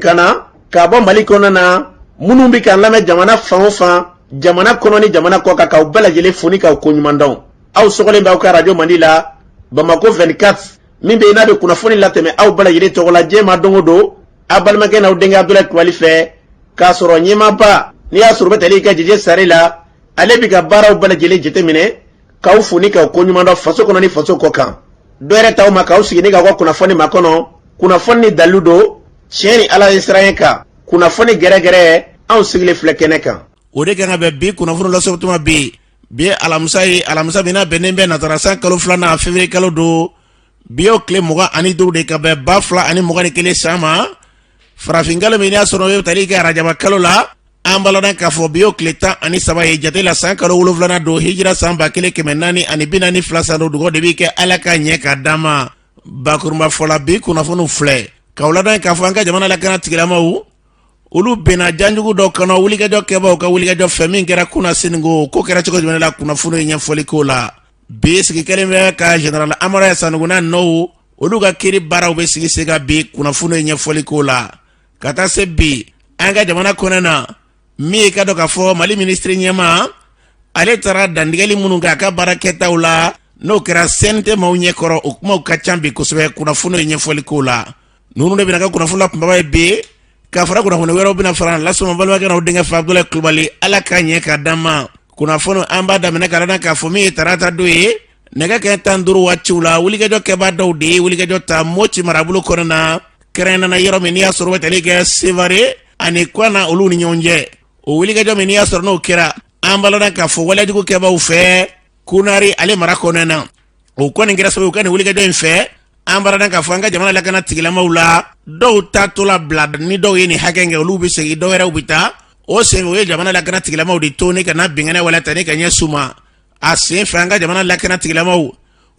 ka na ka bɔ Mali kɔnɔna na, minnu bɛ k'an lamɛn jamana fan o fan, jamana kɔnɔ ni jamana kɔ kan, k'aw bɛɛ lajɛlen fo ni k'aw koɲuman dɔn. Aw sɔgɔlen bɛ aw ka radio Mandi la, Bamako 24, min bɛ yen n'a bɛ kunnafoni latɛmɛ aw bɛɛ lajɛlen tɔgɔ la diɲɛ ma don o don, aw balimakɛ n'aw denkɛ Abudulayi Kulubali fɛ, k'a sɔrɔ ɲɛmaaba n'i y'a sɔrɔ bɛ tali kɛ Jeje Sare la, ale bɛ ka baaraw bɛɛ lajɛlen jateminɛ, k'aw fo ni k'aw koɲuman dɔn faso kɔnɔ ni faso kɔ kan. Dɔ yɛrɛ t'aw ma k'aw sigi ni k'aw ka kunnafoni makɔnɔ, kunnafoni ni dalilu don, tiɲɛ ni Ala ye siran kan, kunnafoni gɛrɛgɛrɛ, anw sigilen filɛ kɛnɛ kan. O de kan ka bɛn bi kunnafoni lase tuma bi. Bi ye alamisa ye, alamisa min n'a bɛnnen bɛ natara san kalo filanan, février kalo don. Bi y'o tile 25 de ka bɛn 2021 san ma, farafin kalo min y'a sɔrɔ o ye tali kɛ arajaba kalo la. An b'a ladɔn k'a fɔ bi y'o tile 13 ye jate la, san kalo wolonwulanan don, hijira san 1442 san don. Dugawu de bɛ kɛ Ala ka ɲɛ ka d'an ma. Bakurunba fɔ la, bi kunnafoniw filɛ k'aw ladɔn k'a fɔ an ka jamana lakana tigilamaw, olu benna janjugu dɔ kɔnɔ wulikajɔ kɛbaaw ka wulikajɔ fɛ min kɛra kunasini. Ko kɛra cogo jumɛn la, kunnafoni ye ɲɛfɔli k'o la. Bi sigi kɛlen bɛ ka général Amadu Sanogo n'a nɔw, olu ka kiri baaraw bɛ sigi sen kan bi, kunnafoni ye ɲɛfɔli k'o la. Ka taa se bi, an ka jamana kɔnɔ na, min ye ka dɔn k'a fɔ Mali minisiri ɲɛmaa, ale taara dantigɛli minnu kɛ a ka baarakɛtaw la, n'o kɛra CNT maaw ɲɛkɔrɔ, o kumaw ka ca bi kosɛbɛ, kunnafoni ye ɲɛfɔli k'o la. Ninnu de bɛna kɛ kunnafoni la kunbaba ye bi, ka fara kunnafoni wɛrɛw bɛna fara lasɔmɔ balimakɛ n'aw denkɛ fɛ Abudulayi Kulubali. Ala ka ɲɛ ka d'an ma. Kunnafoni, an b'a daminɛ ka ladɔn k'a fɔ min ye tarata don ye, nɛgɛ kɛ 15 waatiw la, wulikajɔ kɛbaa dɔw de ye wulikajɔ ta Moti marabolo kɔnɔna na, kɛrɛnkɛrɛnnenya yɔrɔ min n'i y'a sɔrɔ bɛ tali kɛ Sevare ani Kwana, olu ni ɲɔgɔn cɛ. O wulikajɔ min n'i y'a sɔrɔ n'o kɛra, an b'a ladɔn k'a fɔ walejugu kɛbaaw fɛ Kunari ale mara kɔnɔna na, o kɔni kɛra sababu ka nin wulikajɔ in fɛ. An b'a ladɔn k'a fɔ an ka jamana lakana tigilamaw la, dɔw taatɔla bila ni dɔw ye nin hakɛ kɛ, olu bɛ segin, dɔw yɛrɛw bɛ taa. O sen o ye jamana lakana tigilamaw de to ni ka na binkanni wale ta ni ka ɲɛsin u ma. A sen fɛ, an ka jamana lakana tigilamaw,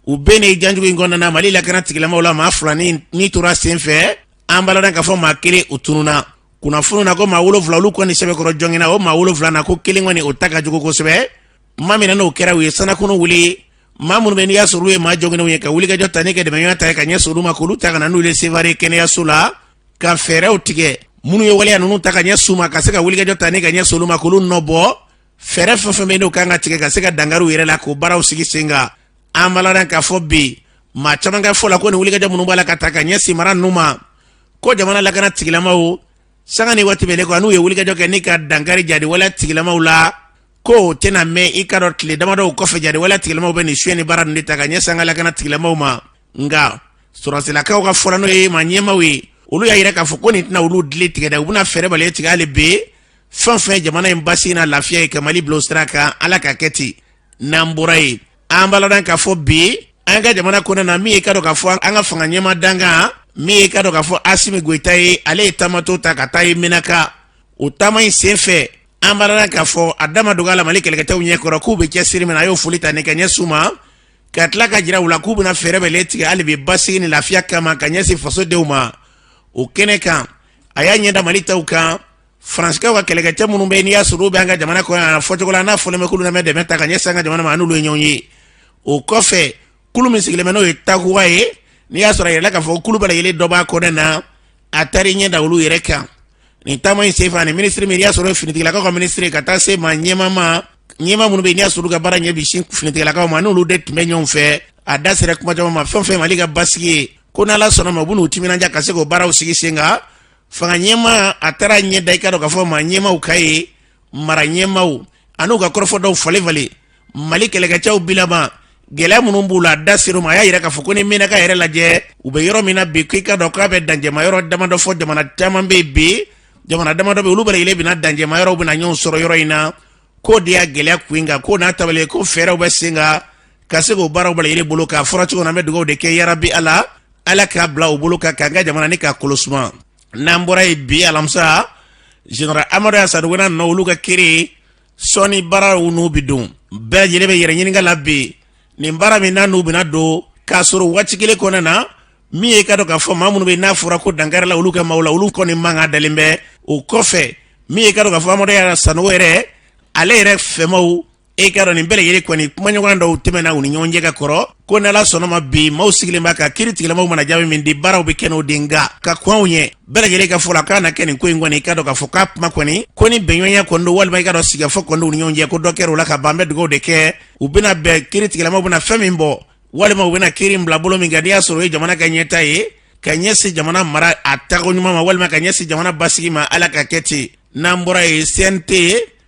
u bɛ nin janjugu in kɔnɔna na, Mali lakana tigilamaw la, maa 2 ni tora sen fɛ. An b'a ladɔn k'a fɔ maa kelen o tununna. Kunnafoni na ko maa 7, olu kɔni sɛbɛkɔrɔ jɔngina. O maa 7 na, ko kelen kɔni o ta ka jugu kosɛbɛ. Tuma min na n'o kɛra, u ye sanakunu wuli maa minnu bɛ n'i y'a sɔrɔ olu ye maa joginnenw ye, ka wulikajɔ ta ni ka dɛmɛɲɔgɔn ta ye ka ɲɛsin olu ma, k'olu ta ka na n'olu ye Sevare kɛnɛyaso la, ka fɛɛrɛw tigɛ minnu ye waleya ninnu ta ka ɲɛsin u ma, ka se ka wulikajɔ ta ni ka ɲɛsin olu ma, k'olu nɔ bɔ. Fɛɛrɛ fɛn fɛn bɛ yen n'o kan ka tigɛ ka se ka dankari u yɛrɛ la, k'o baaraw sigi sen kan. An b'a ladɔn k'a fɔ bi, maa caman ka fɔ la, ko nin wulikajɔ minnu b'a la ka ta ka ɲɛsin mara ninnu ma, ko jamana lakana tigilamaw, sanga ni waati bɛɛ kɔ, n'u ye wulikajɔ kɛ ni ka dankari jadi waleya tigilamaw la, ko o tɛna mɛn. I ka dɔn, tile damadɔw kɔfɛ, jadi waleya tigilamaw bɛ nin suɲɛ ni baara ninnu de ta ka ɲɛsin an ka lakana tigilamaw ma. Nka sɔrɔsilakaw ka fɔ la, n'o ye maa ɲɛmaaw ye, olu y'a yira k'a fɔ ko nin tɛna olu dili tigɛ dɛ. U bɛna fɛɛrɛ bɛɛ tigɛ hali bi, fɛn fɛn jamana in basigi n'a lafiya ye, ka Mali bila o sira kan. Ala ka kɛ ten. N'an bɔra yen, an b'a ladɔn k'a fɔ bi, an ka jamana kɔnɔ na, min ye ka dɔn k'a fɔ an ka fanga ɲɛmaa dankan, min ye ka dɔn k'a fɔ Asimi Goyita ye, ale ye taamato ta ka taa ye Menaka. O taama in sen fɛ, an b'a ladɔn k'a fɔ a da ma dogo a la Mali kɛlɛkɛcɛw ɲɛkɔrɔ k'u bɛ cɛsiri min na. A y'o foli ta ni ka ɲɛsin u ma, ka tila ka jira u la k'u bɛna fɛɛrɛ bɛɛ tigɛ hali bi basigi ni lafiya kama ka ɲɛsin fasodenw ma. O kɛnɛ kan, a y'a ɲɛ da Mali taw kan, Faransikaw ka kɛlɛkɛcɛ minnu bɛ n'i y'a sɔrɔ u bɛ an ka jamana kɔnɔ yan, fɔcogo la n'a fɔlen bɛ k'olu bɛ dɛmɛ ta ka ɲɛsin an ka jamana ma, n'olu ye ɲɔgɔn ye. O kɔfɛ, kulu min sigilen bɛ, n'o ye Takuba ye, n'i y'a sɔrɔ a yirala k'a fɔ kulu bɛɛ lajɛlen dɔ b'a kɔnɔ na, a taara i ɲɛ da olu yɛrɛ kan. Nin taama in senfɛ, ani minisiri min n'i y'a sɔrɔ finitigilakaw ka minisiri, ka taa se maa ɲɛmaa ma, ɲɛmaa minnu bɛ yen n'i y'a sɔrɔ olu ka baara ɲɛ bɛ sin finitigilakaw ma, n'olu de tun bɛ ɲɔgɔn fɛ, a da sera kuma caman ma, fɛn fɛn Mali ka basigi ye, ko n'Ala sɔnna ma, u bɛn'u timinandiya ka se k'o baaraw sigi sen kan. Fanga ɲɛmaa, a taara ɲɛ da i ka dɔn k'a fɔ maa ɲɛmaaw ka ye mara ɲɛmaaw an'u ka kɔrɔfɔ dɔw falen falen Mali kɛlɛkɛcɛw bilama, gɛlɛya minnu b'u la, a da ser'u ma. A y'a yira k'a fɔ ko ni Menaka yɛrɛ lajɛ, u bɛ yɔrɔ min na bi, k'i ka dɔn k'a bɛ danjɛma yɔrɔ damadɔ fɔ. Jamana caman bɛ yen bi, jamana damadɔ bɛ olu bɛɛ lajɛlen bɛna danjɛma yɔrɔw bɛna ɲɔgɔn sɔrɔ yɔrɔ in na, k'o de y'a gɛlɛya kun kan, k'o n'a tabali ko fɛɛrɛw bɛ sen kan ka se k'o baaraw bɛɛ lajɛlen bolo k'a fɔra cogo min na. An bɛ dugawu de kɛ, yarabi Ala, Ala k'a bila u bolo kan k'an ka jamana ni k'a kolo suma. N'an bɔra yen, bi alamisa, général Amadu Sanogo n'a nɔ, olu ka kiri sɔɔni baaraw n'u bi don. Bɛɛ lajɛlen bɛ yɛrɛ ɲininka la bi, nin baara min n'a n'u bɛna don k'a sɔrɔ waati kelen kɔnɔna na, min ye ka dɔn k'a fɔ maa minnu bɛ n'a fɔra ko dankarila olu ka maaw la, olu kɔni mankan dalen bɛ. O kɔfɛ, min ye ka dɔn k'a fɔ Amadu Sanogo yɛrɛ, ale yɛrɛ fɛmaw E k'a dɔn nin bɛɛ lajɛlen kɔni kumaɲɔgɔn dɔw tɛmɛna u ni ɲɔgɔn cɛ ka kɔrɔ ko n'ala sɔnna ma bi maaw sigilen b'a kan kiiri tigilamaw mana jaabi min di baaraw bɛ kɛ n'o de nka ka kɔn anw ɲɛ bɛɛ lajɛlen ka fɔ la k'a na kɛ nin ko in kɔni i k'a dɔn k'a fɔ k'a kuma kɔni ko ni bɛnɲɔgɔnya kɔni don walima i k'a dɔn sigikafɔ kɔni don u ni ɲɔgɔn cɛ ko dɔ kɛra o la ka ban an bɛ dugawu de kɛ u bɛna bɛn kiiri tigilamaw bɛna fɛn min bɔ walima u bɛna kiiri in bila bolo min kan n'i y'a sɔrɔ o ye jamana ka ɲɛta ye ka ɲɛsin jamana mara a taako ɲuman ma walima ka ɲɛsin jamana basigi ma ala ka kɛ ten n'an bɔra yen CNT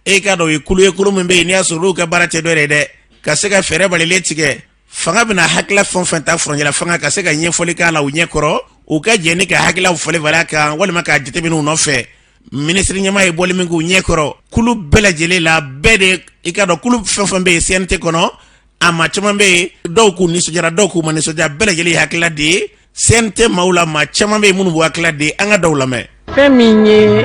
e k'a dɔn o ye kulu ye kulu min bɛ yen n'i y'a sɔrɔ olu ka baara tɛ dɔ yɛrɛ dɛ ka se ka fɛɛrɛ balilen tigɛ fanga bɛna hakilila fɛn o fɛn ta furancɛla fanga ka se ka ɲɛfɔli k'a la u ɲɛ kɔrɔ u ka jɛ ni ka hakililaw falen falen a kan walima k'a jateminɛ u nɔfɛ minisiri ɲɛmaa ye bɔli min k'u ɲɛ kɔrɔ kulu bɛɛ lajɛlen la bɛɛ de i k'a dɔn kulu fɛn o fɛn bɛ yen CNT kɔnɔ a maa caman bɛ yen dɔw k'u nisɔndiyara dɔw k'u ma nisɔndiya bɛɛ lajɛlen ye hakilila di ye CNT maaw la maa caman bɛ yen minnu b'u hakilila di an ka dɔw lamɛn. Fɛn min ye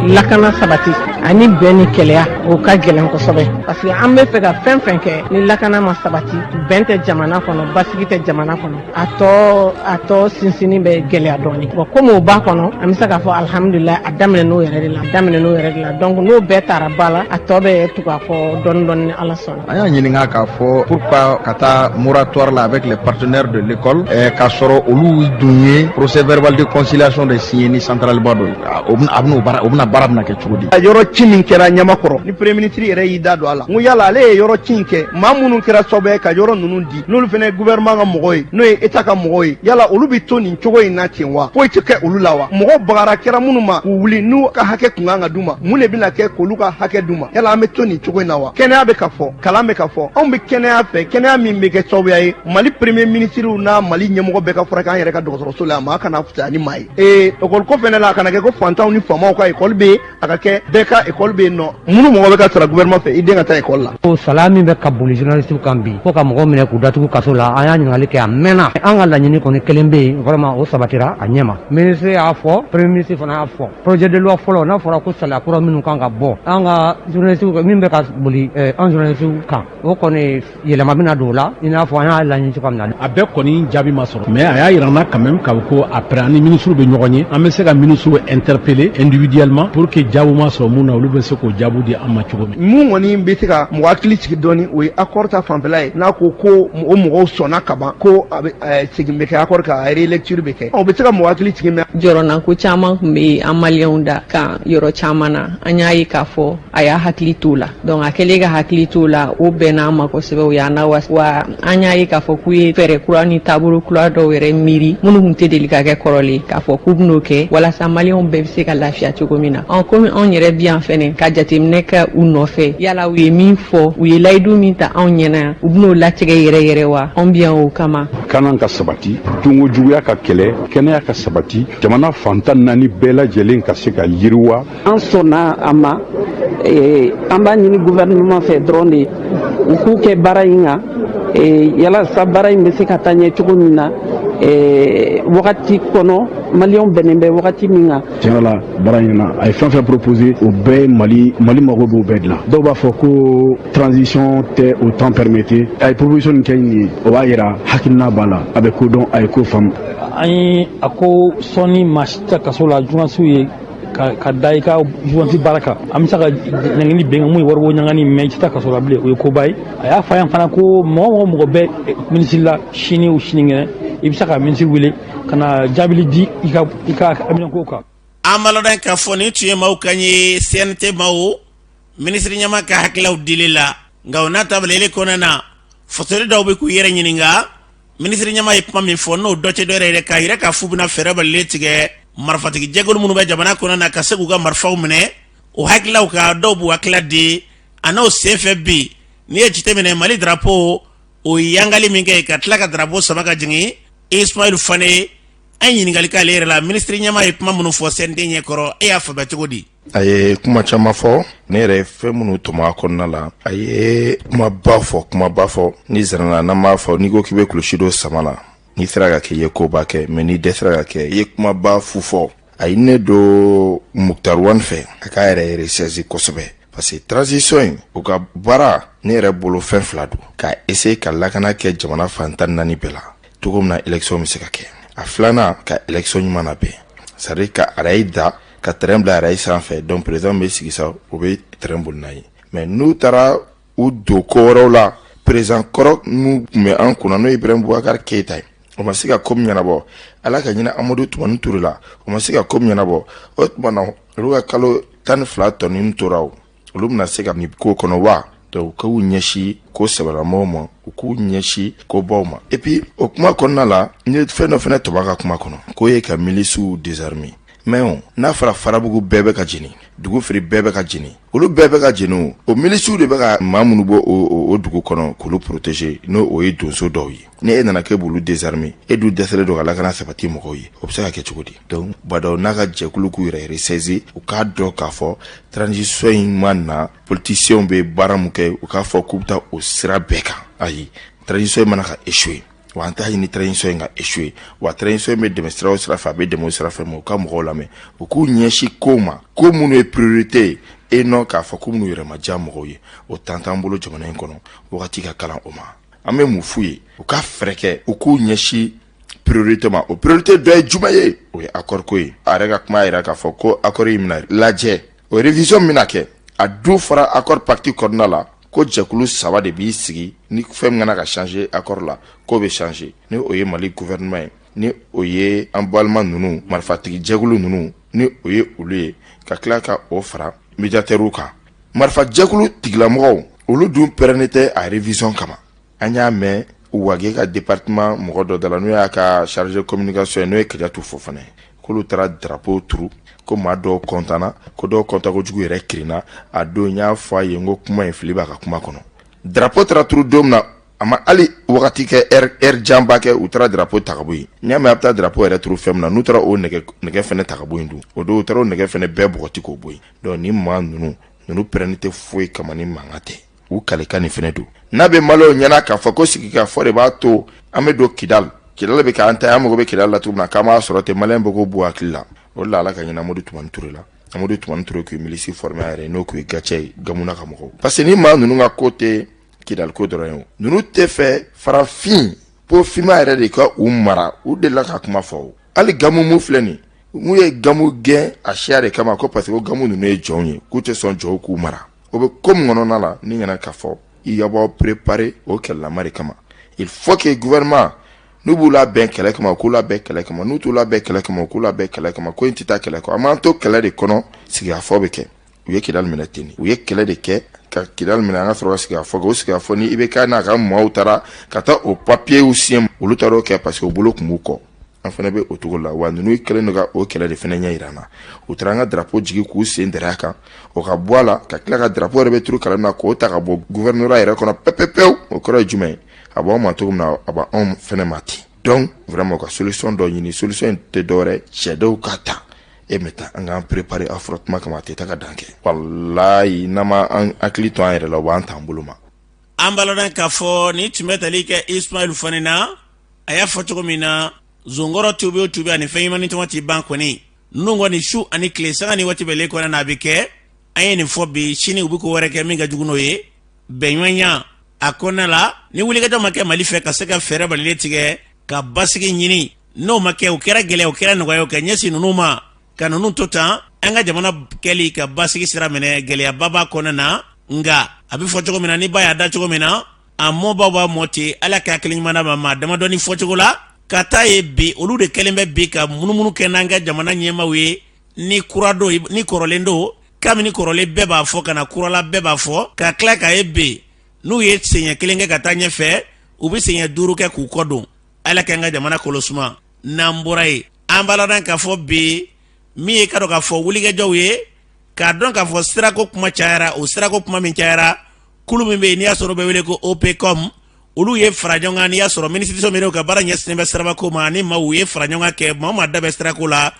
lakana sabati ani bɛn ni kelenya o ka gɛlɛn kosɛbɛ parce que an bɛ fɛ ka fɛn fɛn kɛ ni lakana ma sabati bɛn tɛ jamana kɔnɔ basigi tɛ jamana kɔnɔ a tɔ sinsinni bɛ gɛlɛya dɔɔnin bon komi o b'a kɔnɔ an bɛ se k'a fɔ alihamudulila a daminɛ n'o yɛrɛ de la a daminɛ n'o yɛrɛ de la donc n'o bɛɛ taara ba la a tɔ bɛ tugu a kɔ dɔɔnin dɔɔnin ni Ala sɔnna. An y'a ɲininka k'a fɔ pourquoi ka taa moratoire la avec les partenaires de l'école k'a sɔrɔ olu dun ye procès verbal de conciliation de signé ni centrale ba dɔ ye a bɛna baara o bɛna baara bɛna kɛ cogo di. Yɔrɔ ci min kɛra Ɲamakɔrɔ ni premier ministre yɛrɛ y'i da don a la n ko yala ale ye yɔrɔ ci in kɛ maa minnu kɛra sababu ye ka yɔrɔ ninnu di n'olu fana ye gouvernement ka mɔgɔw ye n'o ye état ka mɔgɔw ye yala olu bɛ to nin cogo in na ten wa foyi tɛ kɛ olu la wa mɔgɔ bagara kɛra minnu ma k'u wuli n'u ka hakɛ kun kan ka d'u ma mun de bɛna kɛ k'olu ka hakɛ d'u ma yala an bɛ to nin cogo in na wa kɛnɛya bɛ ka fɔ kalan bɛ ka fɔ anw bɛ kɛnɛya fɛ kɛnɛya min bɛ kɛ sababuya ye mali premier ministre n'a mali ɲɛmɔgɔ bɛɛ ka furakɛ an yɛrɛ ka dɔgɔtɔrɔso la maa kana fisaya ni maa ye ee ekɔli ko fɛnɛ la a kana kɛ ko fantanw ni faamaw ka ekɔli bɛ yen a ka kɛ bɛɛ ka ekɔli bɛ yen nɔ minnu mɔgɔ bɛ ka sara gouvernement fɛ i den ka taa ekɔli la. O salaya min bɛ ka boli journaliste kan bi fo ka mɔgɔw minɛ k'u datugu kaso la an y'a ɲininkali kɛ a mɛnna an ka laɲini kɔni kelen bɛ yen vraiment o sabatira a ɲɛ ma ministre y'a fɔ premier ministre fana y'a fɔ projet de loi fɔlɔ n'a fɔra ko sariya kura minnu kan ka bɔ an ka journaliste min bɛ ka boli an journaliste kan o kɔni yɛlɛma bɛna don o la i n'a fɔ an y'a laɲini cogoya min na. A bɛɛ kɔni jaabi ma sɔrɔ mais a y'a yira an na quand même k'a fɔ ko après an ni ministre bɛ ɲɔgɔn ye an bɛ se ka ministre interpeller individuellement pour que jaabi ma sɔrɔ mun na olu bɛ se k'o jaabi di an ma cogo min. Mun kɔni bɛ se ka mɔgɔ hakili sigi dɔɔni o ye accord ta fanfɛla ye n'a ko ko o mɔgɔw sɔnna ka ban ko a bɛ segin bɛ kɛ accord kan a relecture bɛ kɛ o bɛ se ka mɔgɔ hakili sigi mais. Jɔrɔnako caman tun bɛ an maliyɛnw da kan yɔrɔ caman na an y'a ye k'a fɔ a y'a hakili t'o la donc a kɛlen ka hakili t'o la o bɛnna an ma kosɛbɛ o y'an lawasa wa an y'a ye k'a fɔ k'u ye fɛɛrɛ kura ni taabolo kura dɔw yɛrɛ miiri minnu tun tɛ deli ka kɛ kɔrɔlen k'a fɔ k'u bɛn'o kɛ walasa maliyɛnw bɛɛ bɛ se ka lafiya cogo min na ɔ komi anw yɛrɛ bi yan fɛnɛ ka jateminɛ kɛ u nɔfɛ yala u ye min fɔ u ye layidu min ta anw ɲɛna yan u bɛn'o latigɛ yɛrɛ yɛrɛ wa anw bi yan o kama. Kana ka sabati dunko juguya ka kɛlɛ kɛnɛya ka sabati jamana fan 14 bɛɛ lajɛlen ka se ka yiriwa. An sɔnna a ma an b'a ɲini gouvernement fɛ dɔrɔn de u k'u kɛ baara in kan yalasa baara in bɛ se ka taa ɲɛ cogo min na wagati kɔnɔ maliyɛnw bɛnnen bɛ wagati min kan. Tiɲɛ la baara in na a ye fɛn fɛn proposé o bɛɛ ye mali mali mago b'o bɛɛ de la dɔw b'a fɔ ko transition tɛ o temps permettre a ye proposition nin kɛ nin ye o b'a yira hakilina b'a la a bɛ ko dɔn a ye ko faamu. An ye a ko sɔnni maa si tɛ kaso la journaliste ye ka da i ka journaliste baara kan an bɛ se ka ɲangili bɛn mun ye waribɔ ɲangani mais i tɛ taa kaso la bilen o ye koba ye a y'a fɔ an fana ko mɔgɔ o mɔgɔ bɛ minisiri la sini o sinikɛnɛ i bɛ se ka minisiri wele ka na jaabili di i ka i ka aminako kan. An b'a ladɔn k'a fɔ nin tun ye maaw kan ye CNT maaw minisiri ɲɛmaa ka hakililaw dili la nka o n'a ta bɛɛ kɔnɔna na fasoden dɔw bɛ k'u yɛrɛ ɲininka minisiri ɲɛmaa ye kuma min fɔ n'o dɔ tɛ dɔwɛrɛ ye k'a yira k'a f'u bɛna fɛɛrɛ balilen tigɛ marifatigi jɛkulu minnu bɛ jamana kɔnɔ na ka se k'u ka marifaw minɛ o hakililaw kan dɔw b'u hakilila di a n'o senfɛ bi n'i ye jateminɛ mali drapeau o yangali min kɛ ka tila ka drapeau sama ka jigin Ismaël Fane an ye ɲininkali k'ale yɛrɛ la minisiri ɲɛmaa ye kuma minnu fɔ CNT ɲɛkɔrɔ e y'a faamuya cogo di A ye kuma caman fɔ ne yɛrɛ ye fɛn minnu tɔmɔ a kɔnɔna la a ye kumaba fɔ kumaba fɔ ni zana n'an b'a fɔ n'i ko k'i bɛ kulusi don sama la n'i sera ka kɛ i ye koba kɛ mais n'i dɛsɛra ka kɛ i ye kumaba fu fɔ a ye ne don Moctar Ouane fɛ a k'a yɛrɛ ressaisi kosɛbɛ parce que transition in u ka baara ne yɛrɛ bolo fɛn fila don ka essayer ka lakana kɛ jamana fan 14 bɛɛ la cogo min na élection bɛ se ka kɛ a filanan ka élection ɲuman labɛn c'est à dire ka rail da ka train bila rail sanfɛ donc président bɛ sigi sa o bɛ train boli n'a ye mais n'u taara u don ko wɛrɛw la. Président kɔrɔ min tun bɛ an kunna, n'o ye Ibrahim Boubacar Keita ye, o ma se ka ko min ɲɛnabɔ. Ala ka hinɛ Amadu Tumani Ture la, o ma se ka ko min ɲɛnabɔ. O tuma na, olu ka kalo 12 tɔnin tora, o olu bɛna se ka nin ko kɔnɔ wa? Donc u k'u ɲɛsin ko sɛbɛlamɔgɔw ma, u k'u ɲɛsin kobaw ma. Et puis o kuma kɔnɔna la, n ye fɛn dɔ fɛnɛ tɔmɔ a ka kuma kɔnɔ, k'o ye ka milisiw désarmer. Mais o n'a fɔra Farabugu bɛɛ bɛ ka jeni, Dugufiri bɛɛ bɛ ka jeni, olu bɛɛ bɛ ka jeni, o o milisiw de bɛ ka maa minnu bɔ o dugu kɔnɔ k'olu protéger, n'o o ye donso dɔw ye. Ni e nana k'e b'olu désarmer, e dun dɛsɛlen don ka lakana sabati mɔgɔw ye, o bɛ se ka kɛ cogo di? Donc Bah N'Daw n'a ka jɛkulu k'u yɛrɛ ressaisir, u k'a dɔn k'a fɔ transition in ma na, politiciens bɛ baara mun kɛ, u k'a fɔ k'u bɛ taa o sira bɛɛ kan. Ayi, transition in mana ka échouer, wa an t'a ɲini transition in ka échouer, wa transition in bɛ dɛmɛ sira o sira fɛ, a bɛ dɛmɛ o sira fɛ. Mais u ka mɔgɔw lamɛn, u k'u ɲɛsin kow ma, ko minnu ye priorité ye, et non k'a fɔ ko minnu yɛrɛ ma diya mɔgɔw ye. O temps t'an bolo jamana in kɔnɔ, wagati ka kalan o ma. An bɛ mun f'u ye? U ka fɛɛrɛ kɛ, u k'u ɲɛsin priorité ma. O priorité dɔ ye jumɛn ye? O ye accord ko ye. A yɛrɛ ka kuma yira k'a fɔ ko accord in bɛna lajɛ, o révision bɛna kɛ. A dun fɔra accord pacte kɔnɔna la ko jɛkulu saba de b'i sigi, ni fɛn min kana ka changer accord la, k'o bɛ changer. Ni o ye Mali gouvernement ye, ni o ye an balima ninnu, marifatigi jɛkulu ninnu, ni o ye olu ye, ka tila ka o fara médiateurs kan. Marifajɛkulu tigilamɔgɔw, olu dun pɛrɛnnen tɛ a révision kama. An y'a mɛn Wage ka département mɔgɔ dɔ da la, n'o y'a ka chargé communication ye, n'o ye Kadiatou Fofana ye, k'olu taara drapeau turu, ko maa dɔw kɔntanna, ko dɔw kɔntan kojugu yɛrɛ kirinna. A don n y'a fɔ a ye n ko kuma in, fili b'a ka kuma kɔnɔ. Drapeau taara turu don min na, a ma hali wagati kɛ, heure janba kɛ, u taara drapeau ta ka bɔ yen. N'i y'a mɛn a bɛ taa drapeau yɛrɛ turu fɛn min na, n'u taara o nɛgɛ fɛnɛ ta ka bɔ yen dun, o don u taara o nɛgɛ fɛnɛ bɛɛ bɔgɔti k'o bɔ yen. Donc ni maa ninnu pɛrɛnni tɛ foyi kama ni mankan tɛ. U kalekan nin fɛnɛ don n'a bɛ Maliyɛnw ɲɛna k'a fɔ ko sigikafɔ de b'a to an bɛ don Kidali. Kidali bɛ k'an ta ye, an mago bɛ Kidali la cogo min na, k'an b'a sɔrɔ ten. Maliyɛn bɛ k'o b'u hakili la. O de la, Ala ka hinɛ Amadu Tumani Ture la. Amadu Tumani Ture kun ye milice formé a yɛrɛ ye, n'o kun ye GATIA ye, Gamuna ka mɔgɔw. Parce que ni maa ninnu ka ko tɛ Kidali ko dɔrɔn ye, o ninnu tɛ fɛ farafin pofima yɛrɛ de ka u mara. U delila ka kuma fɔ, o hali Gamu mu filɛ nin, n'u ye Gamu gɛn a siya de kama, ko parce que ko Gamu ninnu ye jɔnw ye, k'u tɛ sɔn jɔnw k'u mara. O bɛ ko min kɔnɔna la, ni ɲɛna k'a fɔ i y'aw préparer o kɛlɛlama de kama. Il faut que gouvernement, n'u b'u labɛn kɛlɛ kama, u k'u labɛn kɛlɛ kama. N'u t'u labɛn kɛlɛ kama, u k'u labɛn kɛlɛ kama. Ko in tɛ taa kɛlɛ kɔ. An b'an to kɛlɛ de kɔnɔ, sigikafɔ bɛ kɛ. U ye Kidali minɛ ten, u ye kɛlɛ de kɛ ka Kidali minɛ, an ka sɔrɔ ka sigikafɔ kɛ. O sigikafɔ ni IBK n'a ka maaw taara ka taa o papiyew signer, olu taara o kɛ parce que u bolo tun b'u kɔ. An fana bɛ o cogo la. Wa ninnu kɛlen don ka o kɛlɛ de fana ɲɛ yira an na. U taara an ka drapeau jigin k'u sen dɛrɛ a kan, o ka bɔ a la, ka tila ka drapeau yɛrɛ bɛ turu kala min na, k'o ta ka bɔ gouvernorat yɛrɛ kɔnɔ pewu pewu. O kɔrɔ ye jumɛn ye? A b'anw ma cogo min na, a b'anw fana ma ten. Donc vraiment, u ka solution dɔ ɲini. Solution in tɛ dɔwɛrɛ, cɛdenw ka ta e bɛ taa an k'an préparer affrontement kama. a tɛ taa ka dan kɛ. Walayi, n'an ma an hakili to an yɛrɛ la, u b'an t'an bolo ma. An b'a ladɔn k'a fɔ nin tun bɛ tali kɛ Ismaël Fane na. A y'a fɔ cogo min na, zonkɔrɔ tubi o tubi ani fɛn ɲuman ni tɔgɔ tɛ ban kɔni. Ninnu kɔni, su ani tile, sanga ni waati bɛɛ kɔnɔ n'a bɛ kɛ. An ye nin fɔ bi, sini u bɛ ko wɛrɛ kɛ min ka jugu n'o ye. Bɛnɲɔgɔnya a kɔnɔna la, ni wulikajɔ ma kɛ Mali fɛ ka se ka fɛɛrɛ balilen tigɛ ka basigi ɲini, n'o ma kɛ, o kɛra gɛlɛya, o kɛra nɔgɔya, o ka ɲɛsin ninnu ma ka ninnu to tan, an ka jamana kɛli ka basigi sira minɛ, gɛlɛyaba b'a kɔnɔna na. Nka a bɛ fɔ cogo min na, ni ba y'a da cogo min na, a mɔbaw b'a mɔ ten. Ala ka hakili ɲuman d'a ma. Maa damadɔni fɔcogo la ka taa ye bi, olu de kɛlen bɛ bi ka munumunu kɛ n'an ka jamana ɲɛmaaw ye. Ni kura don, ni kɔrɔlen don, kabini kɔrɔlen bɛɛ b'a fɔ, ka na kurala bɛɛ b'a fɔ, ka tila k'a ye bi n'u ye senɲɛ kelen kɛ ka taa ɲɛfɛ, u bɛ senɲɛ duuru kɛ k'u kɔ don. Ala k'an ka jamana kolo suma. N'an bɔra yen, an b'a ladɔn k'a fɔ bi min ye ka dɔn k'a fɔ wulikajɔw ye k'a dɔn k'a fɔ sirako kuma cayara. O sirako kuma min cayara, kulu min bɛ yen n'i y'a sɔrɔ bɛ wele ko OPCOM, olu ye fara ɲɔgɔn kan. N'i y'a sɔrɔ minisiriso min ka baara ɲɛsinnen bɛ sirabako ma, ani maaw ye fara ɲɔgɔn kan kɛ maa o maa da bɛ sirako la,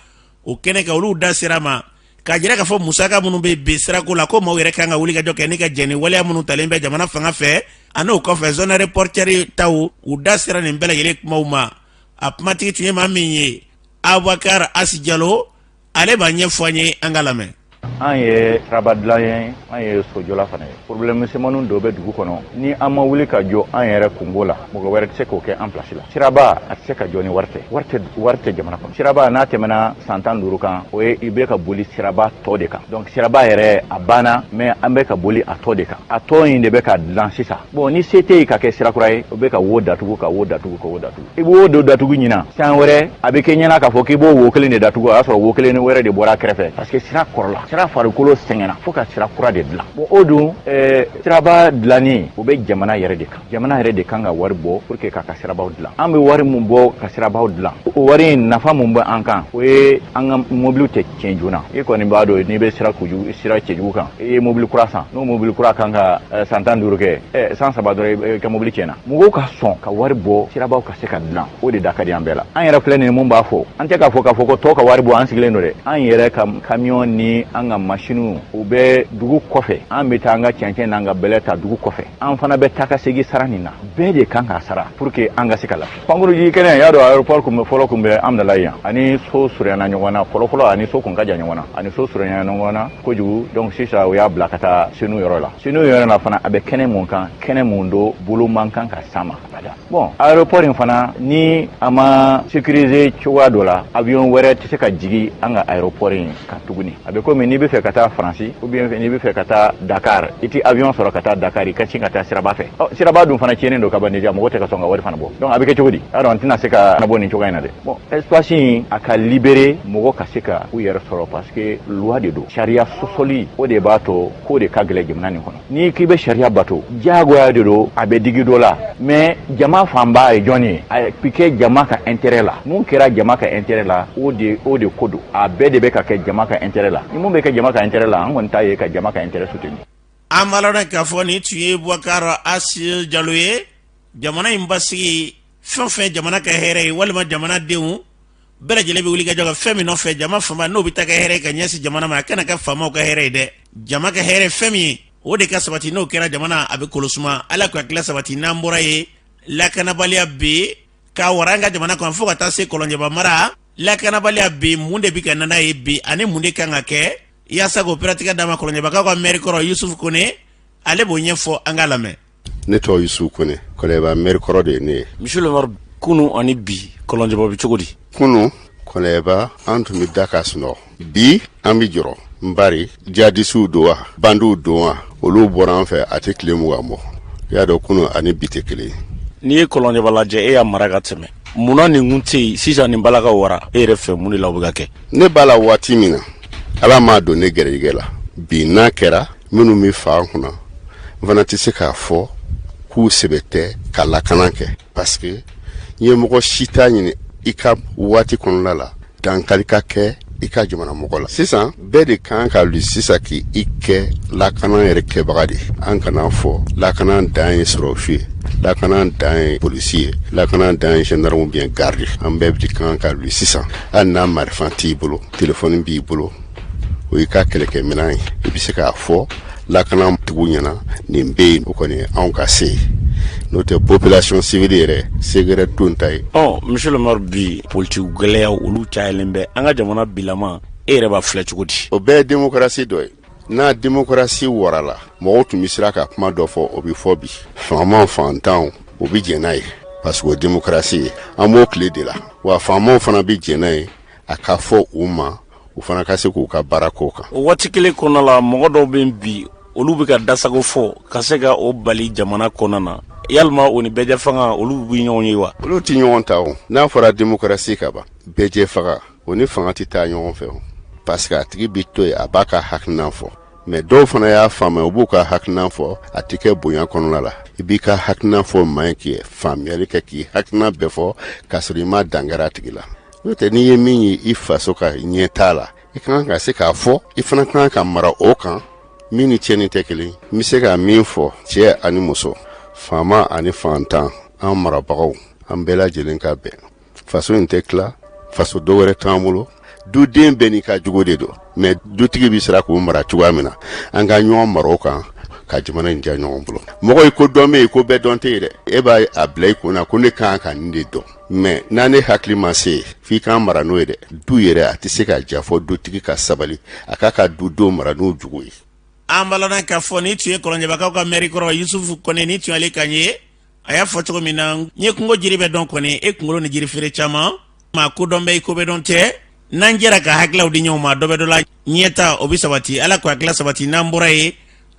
o kɛnɛ kan, olu da sera ma k'a jira k'a fɔ musaka minnu bɛ bi sirako la, ko maaw yɛrɛ kan ka wulikajɔ kɛ ni ka jɛn ni waleya minnu talen bɛ jamana fanga fɛ. Ani o kɔfɛ, zone aéroportuaire taw, u da sera nin bɛɛ lajɛlen kumaw ma. A kumatigi tun ye maa min ye, Abubakar Asi Jalo, ale b'a ɲɛfɔ an ye, an ka lamɛn. An ye siraba dilan ye, an ye sojɔla fana ye. Problème misɛnmaninw dɔ bɛ dugu kɔnɔ, ni an ma wuli ka jɔ an yɛrɛ kunko la, mɔgɔ wɛrɛ tɛ se k'o kɛ an place la. Siraba a tɛ se ka jɔ ni wari tɛ, wari tɛ, wari tɛ jamana kɔnɔ. Siraba n'a tɛmɛna san 15 kan, o ye i bɛ ka boli siraba tɔ de kan. Donc siraba yɛrɛ a banna, mais an bɛ ka boli a tɔ de kan. A tɔ in de bɛ ka dilan sisan. Bon, ni se tɛ yen ka kɛ sira kura ye, o bɛ ka wo datugu, ka wo datugu, ka wo datugu. I b'o wo dɔ datugu ɲinan, san wɛrɛ a bɛ kɛ ɲɛna k'a fɔ k'i b'o wo kelen de datugu, o y'a sɔrɔ wo kelen wɛrɛ de bɔra a kɛrɛfɛ, parce que sira kɔrɔla, sira farikolo sɛgɛnna fo ka sira kura de dilan. Bon, o dun siraba dilanni, o bɛ jamana yɛrɛ de kan. Jamana yɛrɛ de kan ka wari bɔ pour que k'a ka sirabaw dilan. An bɛ wari mun bɔ ka sirabaw dilan, o wari in nafa mun bɛ an kan, o ye an ka mobiliw tɛ tiɲɛ joona. I kɔni b'a dɔn, n'i bɛ sira kojugu, sira cɛjugu kan, i ye mobili kura san, n'o mobili kura kan ka san 15 kɛ, san 3 dɔrɔn i ka mobili tiɲɛna. Mɔgɔw ka sɔn ka wari bɔ sirabaw ka se ka dilan, o de da ka di an bɛɛ la. An yɛrɛ filɛ nin ye, mun b'a fɔ, an tɛ k'a fɔ k'a fɔ ko tɔw ka wari bɔ, an sigilen don dɛ. An yɛrɛ ka kamiyɔn ni an ka masiniw, u bɛ dugu kɔfɛ. An bɛ taa an ka cɛncɛn n'an ka bɛlɛ ta dugu kɔfɛ. An fana bɛ taa ka segin sara nin na. Bɛɛ de kan k'a sara pour que an ka se ka lafiya. Pankuru jigi kɛnɛ, y'a dɔn aéroport kun bɛ fɔlɔ kun bɛ Amdalayi yan, ani so surunyana ɲɔgɔn na fɔlɔfɔlɔ, ani so kun ka jan ɲɔgɔn na, ani so surunyana ɲɔgɔn na kojugu. Donc sisan u y'a bila ka taa Senu yɔrɔ la. Senu yɔrɔ la fana, a bɛ kɛnɛ mun kan, kɛnɛ mun don, bolo man kan ka s'a ma abada. Bon, aéroport in fana, ni a ma sécuriser cogoya dɔ la, avion wɛrɛ tɛ se ka jigin an ka aéroport in kan tuguni. A bɛ komi n'i bɛ fɛ ka taa Faransi ou bien n'i bɛ fɛ ka taa Dakar, i tɛ avion sɔrɔ ka taa Dakar, i ka sin ka taa siraba fɛ. Ɔ, siraba dun fana tiɲɛnen don ka ban déjà, mɔgɔ tɛ ka sɔn ka wari fana bɔ. Donc a bɛ kɛ cogo di? Y'a dɔn an tɛna se ka bɔ nin cogoya in na dɛ. Bon, espace in a ka libérer, mɔgɔ ka se ka u yɛrɛ sɔrɔ, parce que loi de don. Sariya sɔsɔli, o de b'a to ko de ka gɛlɛn jamana nin kɔnɔ. N'i k'i bɛ sariya bato, diyagoya de don, a bɛ digi dɔ la, mais jama fanba ye jɔn ye? A bɛ kɛ jama ka intérêt la. Mun kɛra jama ka intérêt la, o de ko don. A bɛɛ de bɛ ka kɛ jama ka intérêt la. Ni mun bɛ kɛ jama ka intérêt la, an kɔni t'a ye ka jama ka intérêt soutenir. An b'a lɔn k'a fɔ nin tun ye Bubakari Asi Jalo ye. Jamana in basigi, fɛn o fɛn jamana ka hɛrɛ ye, walima jamanadenw bɛɛ lajɛlen bɛ wuli ka jɔ ka fɛn min nɔfɛ, jama fanba n'o bɛ taa kɛ hɛrɛ ka ɲɛsin jamana ma, a kana kɛ faamaw ka hɛrɛ ye dɛ. Jama ka hɛrɛ fɛn min ye, o de ka sabati. N'o kɛra, jamana a bɛ kolosuma. Ala ka tila sabati. N'an bɔra ye, lakanabaliya bɛ yen ka wara an ka jamana kɔnɔ fo ka taa se Kɔlɔnjɛba mara. Lakanabaliya bɛ yen, mun de bɛ ka na n'a ye bi, ani mun de kan ka kɛ yaasa k'o pɛrɛtigɛ d'a ma? Kɔlɔnjɛbakaw ka mɛri kɔrɔ Yusufu Kone, ale b'o ɲɛfɔ, an k'a lamɛn. Ne tɔgɔ Yusufu Kone, Kɔlɔnjɛba mɛri kɔrɔ de ye ne ye. Monsieur le maire, kunu ani bi, Kɔlɔnjɛba bɛ cogo di? Kunu Kɔlɔnjɛba, an tun bɛ da ka sunɔgɔ. Bi an bɛ jɔrɔ n bari jihadisiw don wa, bandiw don wa, olu bɔra an fɛ a tɛ tile 20 bɔ. I y'a dɔn kunu ani bi tɛ kelen ye. N'i ye Kɔlɔnjɛba lajɛ, e y'a mara ka tɛmɛ, munna nin kun tɛ yen sisan nin bala ka wara e yɛrɛ fɛ? Mun de la o bɛ ka kɛ? Ne b'a la waati min na, Ala m'a don ne garijɛgɛ la. Bi n'a kɛra minnu bɛ fan kunna, n fana tɛ se k'a fɔ k'u sɛbɛ tɛ ka lakana kɛ, parce que ɲɛmɔgɔ si t'a ɲini i ka waati kɔnɔna la dankari ka kɛ i ka jamana mɔgɔ la. Sisan bɛɛ de kan ka wuli sisan k'i kɛ lakana yɛrɛ kɛbaga de. An kana fɔ lakana dan ye sɔrɔdasi ye, lakana dan ye polisi ye, lakana dan ye gendarme bien garde. An bɛɛ de kan ka wuli sisan. Hali n'a marifa t'i bolo, telefɔni b'i bolo, o y'i ka kɛlɛkɛminɛn ye. I bɛ se k'a fɔ lakana tigiw ɲɛna nin bɛ yen. O kɔni ye anw ka se ye, n'o tɛ population civile yɛrɛ se don ta ye. Ɔ, monsieur le maire, bi politiki gɛlɛyaw olu cayalen bɛ an ka jamana bilama, e yɛrɛ b'a filɛ cogo di? O bɛɛ ye démocratie dɔ ye. N'a démocratie warala, mɔgɔw tun bɛ siran ka kuma dɔ fɔ, o bɛ fɔ bi. Faamaw, fantanw, o bɛ jɛn n'a ye, parce que o démocratie ye, an b'o tile de la. Wa faamaw fana bɛ jɛn n'a ye, a ka fɔ u ma, u fana ka se k'u ka baara k'o kan. O waati kelen kɔnɔna la, mɔgɔ dɔw bɛ bi, olu bɛ ka dasago fɔ ka se ka o bali jamana kɔnɔna na. Yalima o ni bɛɛjɛ fanga, olu bɛ ɲɔgɔn ye wa? Olu tɛ ɲɔgɔn ta. O n'a fɔra démocratie ka ban, bɛɛjɛ fanga, o ni fanga tɛ taa ɲɔgɔn fɛ, o parce que a tigi bɛ to yen, a b'a ka hakilina fɔ. Mais dɔw fana y'a faamuya, u b'u ka hakilina fɔ, a tɛ kɛ bonya kɔnɔna la. I b'i ka hakilina fɔ maa ye k'i faamuyali kɛ, k'i hakilina bɛɛ fɔ, k'a sɔrɔ i ma dankari a tigi la. N'o tɛ, n'i ye min ye i faso ka ɲɛ t'a la, i ka kan ka se k'a fɔ. I fana ka kan ka mara o kan. Min ni tiɲɛni tɛ kelen. N bɛ se ka min fɔ, cɛ ani muso, faama ani fantan, an marabagaw, an bɛɛ lajɛlen ka bɛn. Faso in tɛ tila, faso dɔ wɛrɛ t'an bolo. Duden bɛɛ n'i ka jogo de don, mais dutigi bɛ siran k'u mara cogoya min na, an ka ɲɔgɔn mara o kan ka jamana in diya ɲɔgɔn bolo. Mɔgɔ i ko dɔn bɛ yen, ko bɛɛ dɔn tɛ yen dɛ. E b'a a bila i kun na ko ne kan ka nin de dɔn. Mais n'a ne hakili ma se yen, f'i k'an mara n'o ye dɛ. Du yɛrɛ, a tɛ se ka diya fɔ dutigi ka sabali, a k'a ka dudenw mara n'u jogo ye. An b'a ladɔn k'a fɔ nin tun ye Kɔlɔnjɛbakaw ka mɛri kɔrɔ Yusufu Kɔnɛ, nin tun y'ale kan ye. A y'a fɔ cogo min na, n ye kungo jiri bɛ dɔn kɔni, e kunkolo ni jiri feere caman maa ko dɔn bɛ i ko bɛ dɔn tɛ. N'an jɛra ka hakililaw di ɲɔgɔn ma, dɔ bɛ dɔ la, ɲɛta o bɛ sabati. Ala k'o hakilila sabati. N'an bɔra yen,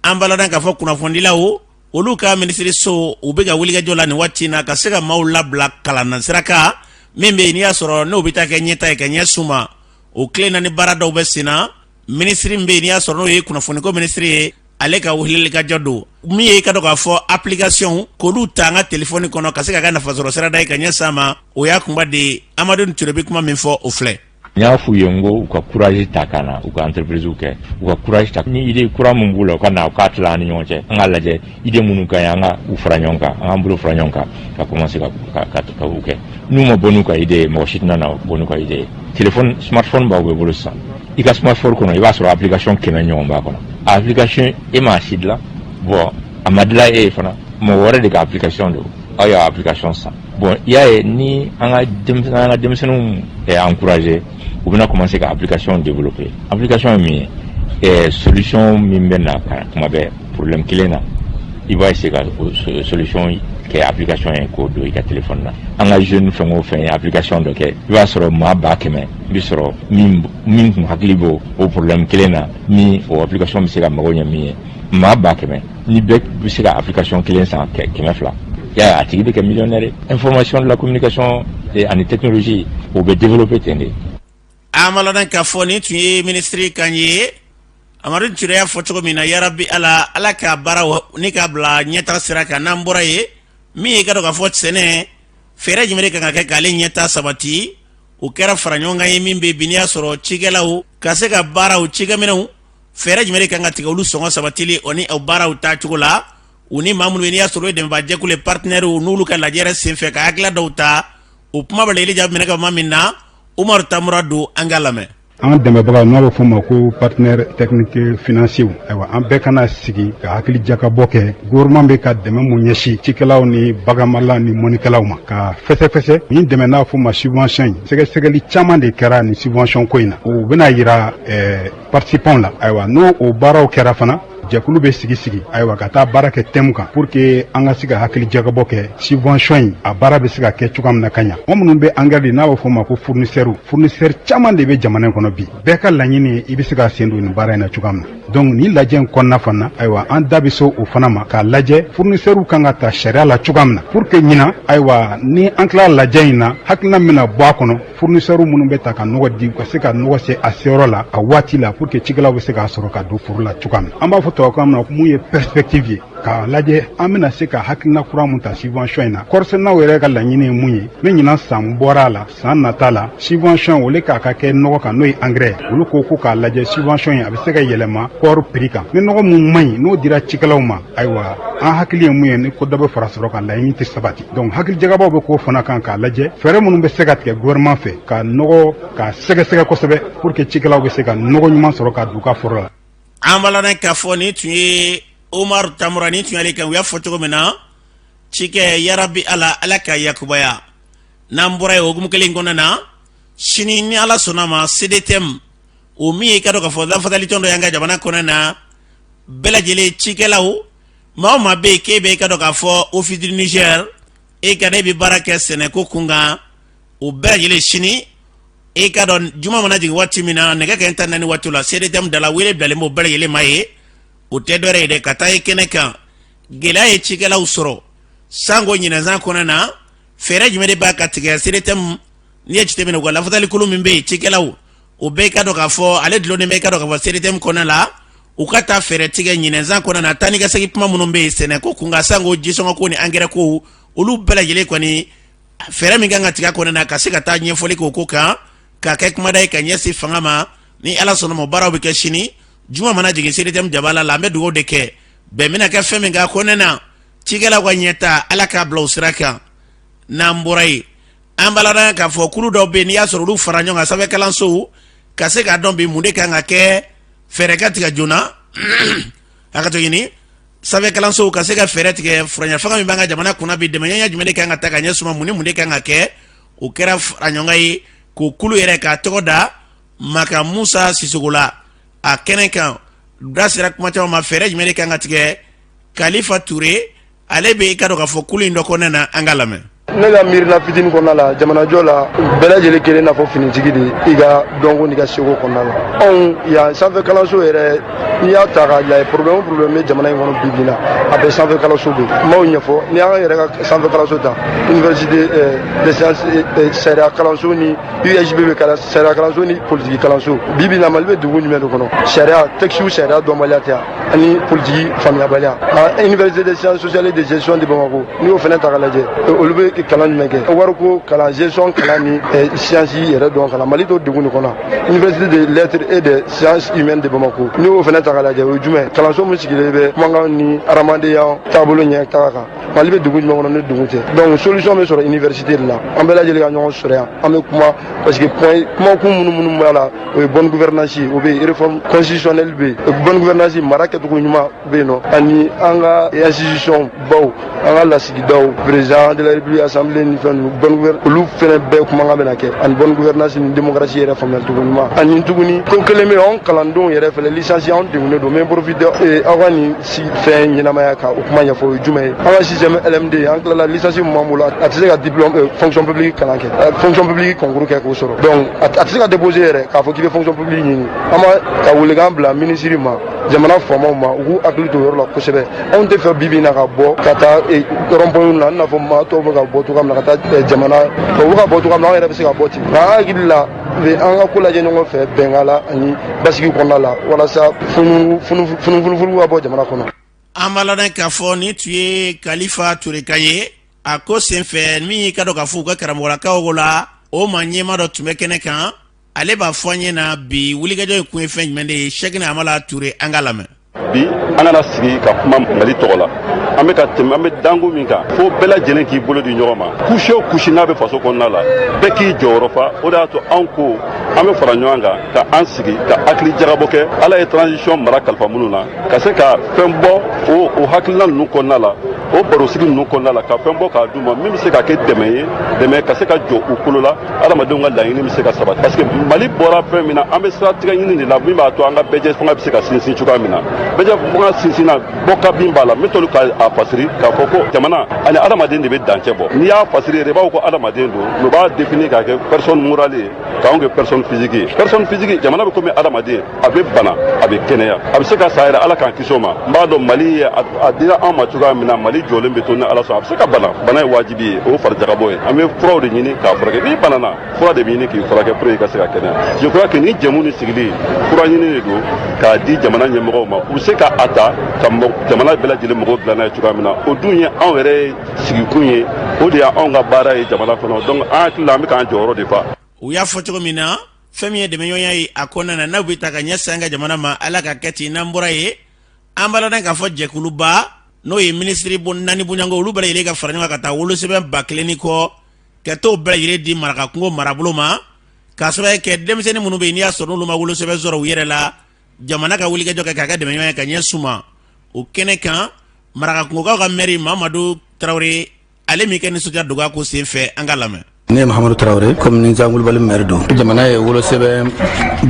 an b'a ladɔn k'a fɔ kunnafonidilaw olu ka minisiriso, u bɛ ka wulikajɔ la nin waati in na ka se ka maaw labila kalan na sira kan min bɛ yen n'i y'a sɔrɔ n'o bɛ taa kɛ ɲɛta ye ka ɲɛsin u ma. O tile na ni baara dɔw bɛ sen na, minisiri min bɛ yen n'i y'a sɔrɔ n'o ye kunnafoniko minisiri ye, ale ka wulikajɔ don min ye i ka dɔn k'a fɔ application k'olu ta an ka telefɔni kɔnɔ ka se ka kɛ nafasɔrɔ sirada ye ka ɲɛsin a ma, o y'a kunba de ye. Amadu Ture bɛ kuma min fɔ, o filɛ. N y'a f'u ye n ko u ka courage ta ka na u ka entreprise kɛ, u ka courage ta. Ni idée kura min b'u la, u ka na u k'a tila an ni ɲɔgɔn cɛ, an k'a lajɛ idée minnu ka ɲi, an ka u fara ɲɔgɔn kan, an k'an bolo fara ɲɔgɔn kan ka commencer ka u kɛ. N'u ma bɔ n'u ka idée ye, mɔgɔ si tɛna na bɔ n'u ka idée ye. Téléphone smartphone b'aw bɛɛ bolo sisan, i ka smartphone kɔnɔ, i b'a sɔrɔ application 100 ɲɔgɔn b'a kɔnɔ. A application, e m'a si dilan, bon, a ma dilan e ye fana, mɔgɔ wɛrɛ de ka application don, aw y'a application san. Bon, i y'a ye, ni an ka denmisɛnnin, an ka denmisɛnninw encourager, u bɛna commencer ka application développer. Application ye min ye, solution min bɛ na kuma bɛɛ problème kelen na, i b'a essayer ka solution kɛ application ye k'o don i ka téléphone na. An ka jeune fɛn o fɛn ye application dɔ kɛ, i b'a sɔrɔ maa 100 000 bi sɔrɔ min kun hakili b'o o problème kelen na, ni o application bɛ se ka mago ɲɛ min ye. Maa 100 000, ni bɛɛ bɛ se ka application kelen san 200, ya a tigi bɛ kɛ millionnaire ye. Information de la communication ani technologie, o bɛ développer ten de. An b'a ladɔn k'a fɔ nin tun ye minisiri kan ye, Amadu Ture y'a fɔ cogo min na. Yarabi Ala, Ala ka baara ni k'a bila ɲɛta sira kan. N'an bɔra yen, min ye i ka dɔn k'a fɔ sɛnɛ fɛɛrɛ jumɛn de kan ka kɛ k'ale ɲɛta sabati, o kɛra fara ɲɔgɔn kan ye min bɛ bi n'i y'a sɔrɔ cikɛlaw ka se ka baaraw cikɛminɛnw fɛɛrɛ jumɛn de kan ka tigɛ olu sɔngɔ sabatili o ni o baaraw taacogo la. U ni maa minnu ye n'i y'a sɔrɔ o ye dɛmɛbaajɛkulu ye, partenaires, n'olu ka lajɛrɛ senfɛ ka hakilila dɔw ta, o kuma bɛ layɛli jaabi minɛ ka ma min na, Umaru Tamura don, an k'a lamɛn. An dɛmɛbagaw, n'a bɛ f'o ma ko partenaire technique financier, ayiwa, an bɛɛ kana sigi ka hakili jakabɔ kɛ. Gouvernement bɛ ka dɛmɛ mun ɲɛsin cikɛlaw ni baganmaralaw ni mɔnikɛlaw ma ka fɛsɛfɛsɛ nin dɛmɛ, n'a f'o ma subvention in, sɛgɛsɛgɛli caman de kɛra nin subvention ko in na. O bɛna yira participants la. Ayiwa, n'o o baaraw kɛra fana, jɛkulu bɛ sigi sigi, ayiwa, ka taa baara kɛ thème kan pour que an ka se ka hakili jakabɔ kɛ subvention in, a baara bɛ se ka kɛ cogoya min na ka ɲa. Mɔgɔ minnu bɛ engrais di, n'a bɛ fɔ o ma ko fournisseur, fournisseur caman de bɛ jamana in kɔnɔ bi. Bɛɛ ka laɲini ye i bɛ se ka sen don nin baara in na cogoya min na. Donc nin lajɛ in kɔnɔna fana, ayiwa, an da bɛ se o fana ma k'a lajɛ fournisseur kan ka ta sariya la cogoya min na pour que ɲinan, ayiwa, ni an tilala lajɛ in na, hakilina min bɛna bɔ a kɔnɔ, fournisseur minnu bɛ ta ka nɔgɔ di, u ka se ka nɔgɔ se a seyɔrɔ la a waati la pour que cikɛlaw bɛ se k'a sɔrɔ ka don foro la cogoya min na. An b'a fɔ tubabukan min na mun ye perspective ye, k'a lajɛ an bɛna se ka hakilina kura mun ta subvention in na. Kɔɔrisɛnɛnaw yɛrɛ ka laɲini ye mun ye? Ni ɲinan san bɔra a la, san nata la, subvention o le k'a ka kɛ nɔgɔ kan, n'o ye engrais ye, olu ko ko k'a lajɛ subvention in a bɛ se ka yɛlɛma kɔɔri prix kan. Ni nɔgɔ mun man ɲi, n'o dira cikɛlaw ma, ayiwa, an hakili ye mun ye, ni ko dɔ bɛ fara sɔrɔ kan, laɲini tɛ sabati. Donc hakilijagabɔw bɛ k'o fana kan k'a lajɛ fɛɛrɛ minnu bɛ se ka tigɛ gouvernement fɛ ka nɔgɔ ka sɛgɛsɛgɛ kosɛbɛ pour que cikɛlaw bɛ se ka nɔgɔ ɲuman sɔrɔ ka don u ka foro la. An b'a ladɔn k'a fɔ nin tun ye Umaru Tamura, nin tun y'ale kan. U y'a fɔ cogo min na, cikɛ, yarabi Ala, Ala ka yakubaya. N'an bɔra yen, hukumu kelen in kɔnɔna na, sini ni Ala sɔnna ma, CDTM, o min ye i ka dɔn k'a fɔ lafasalitɔn dɔ y'an ka jamana kɔnɔna na, bɛɛ lajɛlen cikɛlaw, maa o maa bɛ yen k'e bɛ i ka dɔn k'a fɔ Office du Niger, e ka e bɛ baara kɛ sɛnɛko kun kan, o bɛɛ lajɛlen sini, e ka dɔn juma mana jigin waati min na, nɛgɛ kanɲɛ 14 waati la, CDTM da la, wele bilalen b'o bɛɛ lajɛlen ma ye. O tɛ dɔwɛrɛ ye dɛ, ka taa ye kɛnɛ kan gɛlɛya ye cikɛlaw sɔrɔ sanko ɲinɛnsan kɔnɔna na, fɛɛrɛ jumɛn de b'a ka tigɛ. CDTM, n'i ye jateminɛ, u ka lafasalikulu min bɛ yen cikɛlaw, o bɛɛ ka dɔn k'a fɔ ale dulonnen bɛ i ka dɔn k'a fɔ CDTM kɔnɔna la, u ka taa fɛɛrɛ tigɛ ɲinɛnsan kɔnɔna na, taa ni ka segin kuma minnu bɛ yen sɛnɛko kun kan, sanko jisɔngɔ ko ni angɛrɛ ko, olu bɛɛ lajɛlen kɔni, fɛɛrɛ min kan ka tigɛ kɔnɔna na, ka se ka taa ɲɛfɔli k'o ko kan, ka kɛ kumada ye ka ɲɛsin fanga ma. Ni Ala sɔnna ma, baaraw bɛ kɛ sini juma mana jigin CDTM jabala la. An bɛ dugawu de kɛ bɛn bɛna kɛ fɛn min kan kɔnɔna na, cikɛlaw ka ɲɛta, Ala k'a bila o sira kan. N'an bɔra yen, an b'a ladɔn k'a fɔ kulu dɔw bɛ yen n'i y'a sɔrɔ olu fara ɲɔgɔn kan sanfɛ kalansow ka se k'a dɔn bi mun de kan ka kɛ, fɛɛrɛ ka tigɛ joona, hakɛto ɲini, sanfɛ kalansow ka se ka fɛɛrɛ tigɛ furancɛ fanga min b'an ka jamana kunna bi, dɛmɛɲɔgɔnya jumɛn de kan ka ta ka ɲɛsin u ma, mun ni mun de kan ka kɛ. O kɛra faraɲɔgɔnkan ye k'o kulu yɛrɛ k'a tɔgɔ da Makan Musa Sisoko la. A kɛnɛ kan, da sera kuma caman ma, fɛɛrɛ jumɛn de kan ka tigɛ. Kalifa Ture, ale bɛ i ka dɔn k'a fɔ kulu in dɔ kɔnɔna na, an k'a lamɛn. Ne ka miirina fitinin kɔnɔna la, jamanajɔ la, bɛɛ lajɛlen kelen n'a fɔ finitigi de i ka dɔnko n'i ka seko kɔnɔna la. Anw yan sanfɛ kalanso yɛrɛ, n'i y'a ta k'a lajɛ, problème o problème bɛ jamana in kɔnɔ bi bi in na, a bɛɛ sanfɛ kalanso bɛ yen. N b'aw ɲɛfɔ, n'i y'an yɛrɛ ka sanfɛ kalanso ta, université des sciences, sariya kalanso ni USB bɛ kalan, sariya kalanso ni politiki kalanso. Bi bi in na, Mali bɛ dugu jumɛn de kɔnɔ? Sariya texte, sariya dɔnbaliya tɛ ani politiki faamuyabaliya. Université des sciences sociales et de gestion de Bamako, n'i y'o fana ta k'a lajɛ, olu bɛ kalan jumɛn kɛ? Wariko kalan, gestion kalan ni science yɛrɛ dɔn kalan. Mali t'o degun de kɔnɔ. Université des lettres et des sciences humaines de Bamako, n'i y'o fana ta k'a lajɛ, o ye jumɛn? Kalanso min sigilen bɛ kumakan ni hadamadenya taabolo ɲɛ taga kan. Mali bɛ dugu jumɛn kɔnɔ ni dugu tɛ? Donc solution bɛ sɔrɔ université de la. An bɛɛ lajɛlen ka ɲɔgɔn sɔrɔ yan, an bɛ kuma, parce que point kumakun minnu b'a la, o ye bonne gouvernance, o bɛ yen, réforme constitutionnelle bɛ yen, bonne gouvernance, mara kɛcogo ɲuman bɛ yen nɔ, ani an ka institution baw, an ka lasigidaw, président de la République, assemblée ni fɛn ninnu, bonne gouvernance, olu fɛnɛ bɛɛ kumakan bɛna kɛ, ani bonne gouvernance ni démocratie yɛrɛ faamuyali cogo ɲuman. Ani tuguni, ko kelen bɛ yen, anw kalandenw yɛrɛ fɛnɛ, licencié, anw degunnen don. N bɛ profiter aw ka nin si fɛn ɲɛnamaya ka o kuma ɲɛfɔ. O ye jumɛn ye? An ka système LMD, an tilala, licence min b'an bolo, a tɛ se ka diplôme fonction publique kalan kɛ, fonction publique concours kɛ k'o sɔrɔ. Donc a tɛ se ka déposer yɛrɛ k'a fɔ k'i bɛ fonction publique ɲini. An b'a ka welekan bila minisiri ma, jamana faamaw ma, u k'u hakili to o yɔrɔ la kosɛbɛ. Anw tɛ fɛ bi bi in na ka bɔ ka taa rond-point na, i n'a fɔ maa tɔw bɛ ka bɔ cogoya min na ka taa jamana, u bɛ ka bɔ cogoya min na, anw yɛrɛ bɛ se ka bɔ ten. Nka an hakili la, an ka ko lajɛ ɲɔgɔn fɛ bɛnkan la ani basigi kɔnɔna la, walasa funufunufunu ka bɔ jamana kɔnɔ. An b'a ladɔn k'a fɔ nin tun ye Kalifa Ture kan ye. A ko senfɛ, min y'i ka dɔn k'a fɔ u ka karamɔgɔlakaw la, o ma ɲɛmaa dɔ tun bɛ kɛnɛ kan, ale b'a fɔ an ɲɛ na bi wulikajɔ in kun ye fɛn jumɛn de ye. Sɛkina Amala Ture, an k'a lamɛn. Bi an nana sigi ka kuma Mali tɔgɔ la. An bɛ ka tɛmɛ, an bɛ danko min kan, fo bɛɛ lajɛlen k'i bolo di ɲɔgɔn ma. Couche o couche n'a bɛ faso kɔnɔna la, bɛɛ k'i jɔyɔrɔ fa. O de y'a to anw ko an bɛ fara ɲɔgɔn kan ka an sigi ka hakili jagabɔ kɛ. Ala ye transition mara kalifa minnu na, ka se ka fɛn bɔ o hakilina ninnu kɔnɔna la, o barosigi ninnu kɔnɔna la, ka fɛn bɔ k'a d'u ma min bɛ se ka kɛ dɛmɛ ye, dɛmɛ ka se ka jɔ u kolo la, adamadenw ka laɲini bɛ se ka sabati. Parce que Mali bɔra fɛn min na, an bɛ siratigɛ ɲini de la min b'a to an ka bɛɛjɛ fanga bɛ se ka sinsin cogoya min na. Bɛɛjɛ fanga sinsinna, bɔ ka bin b'a la. N bɛ toli k'a fasiri k'a fɔ ko jamana ani adamaden de bɛ dancɛ bɔ. N'i y'a fasiri yɛrɛ, i b'a fɔ ko adamaden don, mais u b'a définir k'a kɛ personne morale ye, k'anw kɛ personne physique ye. Personne physique, jamana bɛ komi adamaden, a bɛ bana, a bɛ kɛnɛya, a bɛ se ka sa yɛrɛ, Ala k'an kisi o ma. N b'a dɔn Mali ye a dira an ma cogoya min na, Mali jɔlen bɛ to ni Ala sɔn. A bɛ se ka bana, bana ye wajibi ye, o ye farijagabɔ ye. An bɛ furaw de ɲini k'a furakɛ. N'i banana, fura de bɛ ɲini k'i furakɛ pour que i ka se ka kɛnɛya. Je crois que ni jɛmu ni sigili, fura ɲini de don k'a di jamana ɲɛmɔgɔw ma, u bɛ se ka a ta ka jamana bɛɛ lajɛlen mɔgɔw dilan n'a ye cogoya min na. O dun ye anw yɛrɛ sigikun ye, o de y'anw ka baara ye jamana kɔnɔ. Donc an hakili la, an bɛ k'an jɔyɔrɔ de fa. U y'a fɔ cogo min na, fɛn min ye dɛmɛɲɔgɔnya ye a kɔnɔna na, n'aw bɛ ta ka ɲɛsin an ka jamana ma, Ala ka kɛ ten. N'an bɔra yen, an b'a ladɔn k'a fɔ jɛkuluba, n'o ye minisiri naani bɔɲɔgɔnko, olu bɛɛ lajɛlen ka fara ɲɔgɔn kan ka taa wolosɛbɛn 1000 ni kɔ ka t'o bɛɛ lajɛlen di Marakakungo marabolo ma, k'a sababu kɛ denmisɛnnin minnu bɛ yen, n'i y'a sɔrɔ n'olu ma wolosɛbɛn sɔrɔ u yɛrɛ la, jamana ka wulikajɔ kɛ k'a kɛ dɛmɛɲɔgɔn ye ka ɲɛsin u ma. O kɛnɛ kan, Marakakungokaw ka mɛri Mamadu Tarawele, ale min kɛ nisɔndiya dogo ko senfɛ, an k'a lamɛn. Ne ye Mahamadu Tarawele, commune Zankulubali maire don. Jamana ye wolosɛbɛn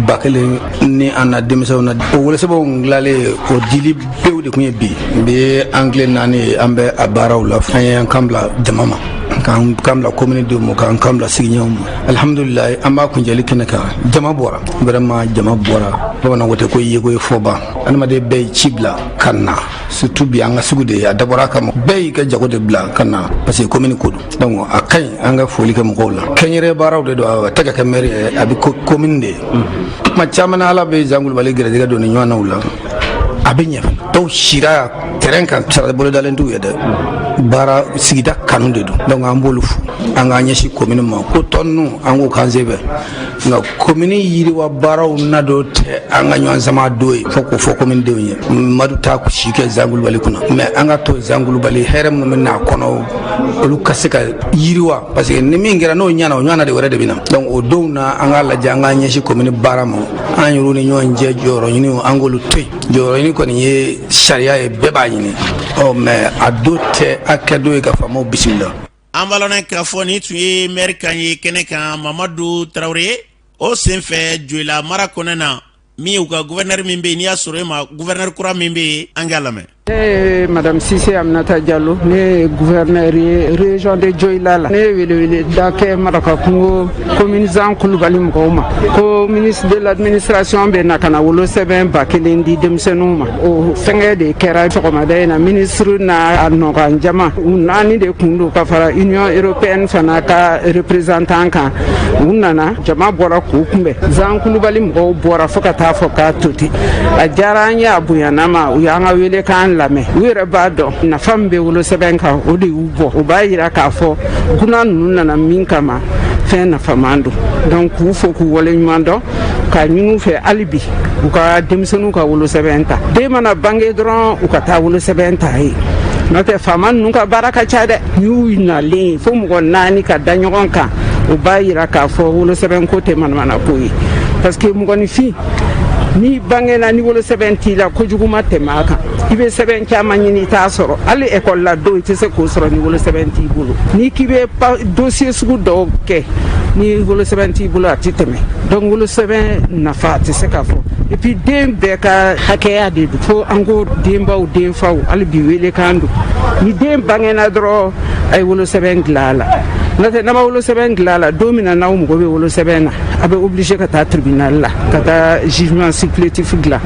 1000 ni an na denmisɛnw na. O wolosɛbɛnw dilanlen, o dili pewu de tun ye bi. Bi ye an tile 4 ye, an bɛ a baaraw la. An ye an kan bila jama ma, k'an kan bila commune denw ma, k'an kan bila sigiɲɔgɔnw ma. Alihamudulilayi, an b'a kuncɛli kɛnɛ kan. Jama bɔra, vraiment jama bɔra. Bamananw ko ten ko yeko ye fɔba. Adamaden bɛɛ ye ci bila ka na, surtout bi an ka sugu de ye, a dabɔra a kama. Bɛɛ y'i ka jago de bila ka na parce que commune ko don. Donc a ka ɲi, an ka foli kɛ mɔgɔw la. Kɛnyɛrɛ baaraw de don, a tɛ ka kɛ maire ye, a bɛ commune de ye. Kuma caman na, Ala bɛ Zankulubali gɛrɛjɛgɛ don ni ɲɔgɔnnaw la, a bɛ ɲɛ. Dɔw sira terrain kan, sara bolodalen t'u ye dɛ, baara sigida kanu de don. Donc an b'olu fo, an k'an ɲɛsin commune ma. Ko tɔ ninnu, an k'o k'an sen fɛ, nka komini yiriwa baaraw na dɔ tɛ an ka ɲɔgɔn sama don ye, fo k'o fɔ komini denw ye. Madu t'a si kɛ Zankulubali kunna, mais an ka to Zankulubali, hɛrɛ minnu bɛ n'a kɔnɔ, olu ka se ka yiriwa, parce que ni min kɛra n'o ɲɛna, o ɲɔgɔnna de wɛrɛ de bɛ na. Donc o donw na, an k'a lajɛ, an k'an ɲɛsin komini baara ma. An yɛrɛw ni ɲɔgɔn cɛ jɔyɔrɔ ɲini, an k'olu to yen. Jɔyɔrɔ ɲini kɔni ye sariya ye, bɛɛ b'a ɲini ɔ, mais a do tɛ a kɛ don ye ka faamaw bisimila. An b'a lɔn k'a fɔ nin tun ye mɛri kan ye kɛnɛ kan, Mamadu Tarawele. O senfɛ, Joyila mara kɔnɔna na, min u ka gouverneur min bɛ yen, n'i y'a sɔrɔ e ma gouverneur kura min bɛ yen, an k'a lamɛn. Ne ye Madame Sise Aminata Jalo, ne ye gouverneur ye région de Joyila la. Ne ye weleweleda kɛ Marakakungo commune Zan Kulubali mɔgɔw ma ko ministre de l'administration bɛ na ka na wolosɛbɛn 1000 di denmisɛnninw ma. O fɛngɛ de kɛra sɔgɔmada in na. Ministre n'a nɔgɔn jama u naani de kun don, ka fara Union européenne fana ka représentant kan. U nana, jama bɔra k'u kunbɛn. Zan Kulubali mɔgɔw bɔra fo ka taa fɔ k'a to ten. A diyara an ye, a bonyana ma. U y'an ka welekan lamɛn. U yɛrɛ b'a dɔn nafa min bɛ wolosɛbɛn kan, o de y'u bɔ. O b'a yira k'a fɔ dunan ninnu nana min kama, fɛn nafaman don. Donc k'u fo, k'u waleɲuman dɔn, k'a ɲini u fɛ hali bi u ka denmisɛnninw ka wolosɛbɛn ta. Den mana bange dɔrɔn, u ka taa wolosɛbɛn ta ye. N'o tɛ, faama ninnu ka baara ka ca dɛ. N'u nalen fo mɔgɔ naani ka da ɲɔgɔn kan, o b'a yira k'a fɔ wolosɛbɛn ko tɛ manamana ko ye, parce que mɔgɔninfin n'i bangena ni wolosɛbɛn t'i la, kojugu ma tɛmɛ a kan. I bɛ sɛbɛn caman ɲini, i t'a sɔrɔ. Hali ekɔli la don, i tɛ se k'o sɔrɔ ni wolosɛbɛn t'i bolo. N'i k'i bɛ dossier sugu dɔw kɛ, ni wolosɛbɛn t'i bolo, a tɛ tɛmɛ. Donc wolosɛbɛn nafa a tɛ se ka fɔ. Et puis den bɛɛ ka hakɛya de don. Fo an ko denbaw, denfaw, hali bi welekan don: ni den bangena dɔrɔn, a ye wolosɛbɛn dilan a la. N'o tɛ, n'a ma wolosɛbɛn dilan a la, don min na n'aw mago bɛ wolosɛbɛn na, a bɛ obligé ka taa tribunal la ka taa jugement supplétif dilan.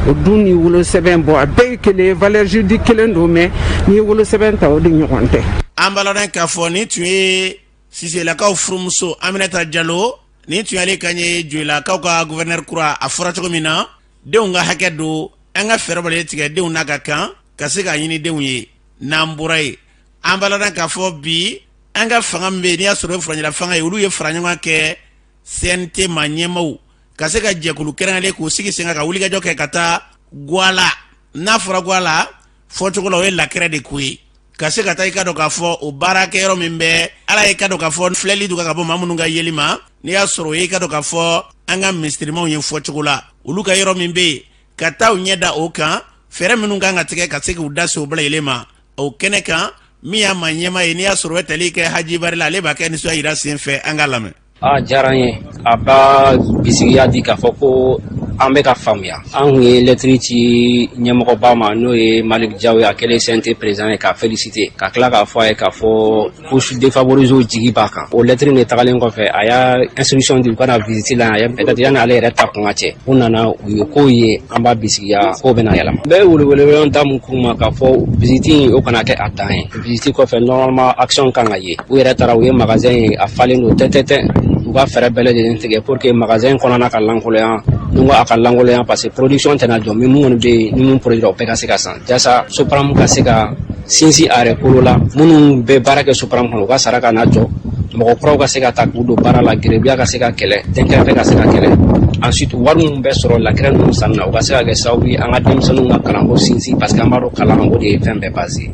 O dun ni wolosɛbɛn bɔ, a bɛɛ ye kelen, valeur juridique kelen don, mais n'i ye wolosɛbɛn ta, o de ɲɔgɔn tɛ. An b'a lɔn k'a fɔ nin tun ye Siselakaw furumuso Aminata Jalo. Nin tun y'ale kan ye, Joyilakaw ka gouverneur kura. A fɔra cogo min na, denw ka hakɛ don, an ka fɛɛrɛ bɛɛ tigɛ denw n'a ka kan ka se k'a ɲini denw ye. N'an bɔra yen, an b'a lɔn k'a fɔ bi an ka fanga min bɛ yen, n'i y'a sɔrɔ o ye furancɛla fanga ye, olu ye fara ɲɔgɔn kɛ CNT ma ɲɛmaaw ka se ka jɛkulu kɛrɛnkɛrɛnnen k'u sigi sen kan ka wulikajɔ kɛ ka taa Gwala. N'a fɔra Gwala fɔcogo la, o ye lakɛrɛ de ko ye, ka se ka taa i ka dɔn k'a fɔ o baarakɛyɔrɔ min bɛ ala ye ka dɔn k'a fɔ filɛli dun ka bɔ maa minnu ka yeli ma, n'i y'a sɔrɔ o ye i ka dɔn k'a fɔ an ka misirimaw ye fɔcogo la, olu ka yɔrɔ min bɛ yen, ka taa u ɲɛ da o kan, fɛɛrɛ minnu kan ka tigɛ ka se k'u da se o bɛɛ lajɛlen ma. O kɛnɛ kan, min y'a ma ɲɛmaa ye, n'i y'a sɔrɔ o bɛ tali kɛ Haji Bari la, ale b'a kɛ nisɔndiya yira sen fɛ. An k'a lamɛn. A diyara n ye. A b'a bisigiya di k'a fɔ ko an bɛ ka faamuya. An kun ye lɛtiri ci ɲɛmɔgɔba ma, n'o ye Malick Diaw ye, a kɛlen CNT président ye, k'a féliciter, ka tila k'a fɔ a ye k'a fɔ couche défavorisée jigi b'a kan. O lɛtiri de tagalen kɔfɛ, a y'a instruction di u ka na visite la yan, peut-être yanni ale yɛrɛ ta kun ka cɛ. U nana, u ye kow ye, an b'a bisigiya k'o bɛna yɛlɛma. N bɛ welewele da mun k'u ma k'a fɔ visite in, o kana kɛ a dan ye. Visite kɔfɛ, normalement action kan ka ye. U yɛrɛ taara, u ye magasin ye, a falen don tɛntɛntɛn. U ka fɛɛrɛ bɛɛ lajɛlen tigɛ pour que magasin kɔnɔna ka lankolonya. Ni ko a ka lankolonya, parce que production tɛna jɔ, mais mun kɔni bɛ yen, ni mun produit o bɛɛ ka se ka san, jasa Sopram ka se ka sinsin a yɛrɛ kolo la. Minnu bɛ baara kɛ Sopram kɔnɔ, u ka sara ka na jɔ, mɔgɔ kuraw ka se ka ta k'u don baara la, gerebuya ka se ka kɛlɛ, dɛnkɛrɛfɛ ka se ka kɛlɛ. Ensuite, wari minnu bɛ sɔrɔ lakɛrɛ ninnu sanni na, o ka se ka kɛ sababu ye an ka denmisɛnninw ka kalanko sinsin, parce que an b'a dɔn kalan o de ye fɛn bɛɛ base ye.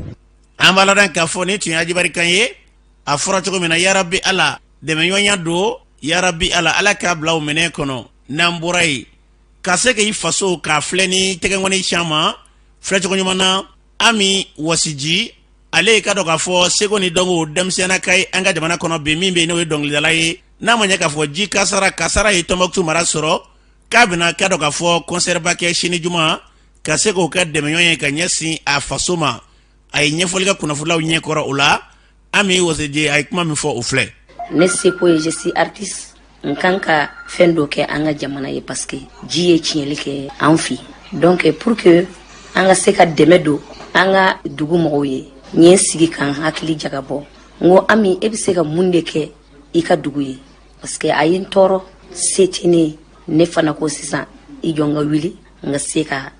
An b'a ladɔn k'a fɔ nin tun ye Haji Bari kan ye. A fɔra cogo min na, yarabi Ala, dɛmɛɲɔgɔnya don, yarabi Ala, Ala k'a bila o minɛn kɔnɔ. N'an bɔra yen, ka se k'i faso k'a filɛ ni tɛgɛnkɔni caman filɛcogo ɲuman na, Ami Wasiji, ale ka dɔn k'a fɔ seko ni dɔnko denmisɛnninka ye an ka jamana kɔnɔ bi, min bɛ yen n'o ye dɔnkilidala ye, n'a ma ɲɛ k'a fɔ ji kasara kasara ye Tɔnbɔkutu mara sɔrɔ, k'a bɛna ka dɔn k'a fɔ kɔnsɛriba kɛ sini juma ka se k'o kɛ dɛmɛɲɔgɔn ye ka ɲɛsin a faso ma. A ye ɲɛfɔli kɛ kunnafonilaw ɲɛkɔrɔ. O la, Ami Wasiji, a ye kuma min fɔ, o filɛ. Ne seko ye, je suis artiste, n kan ka fɛn dɔ kɛ an ka jamana ye, parce que ji ye tiɲɛli kɛ an fɛ. Donc pour que an ka se ka dɛmɛ don an ka dugu mɔgɔw ye, n ye sigi k'an hakili jagabɔ. N ko Ami, e bɛ se ka mun de kɛ i ka dugu ye? Parce que a ye n tɔɔrɔ, se tɛ ne ye. Ne fana ko sisan, i jɔ n ka wuli, n ka se ka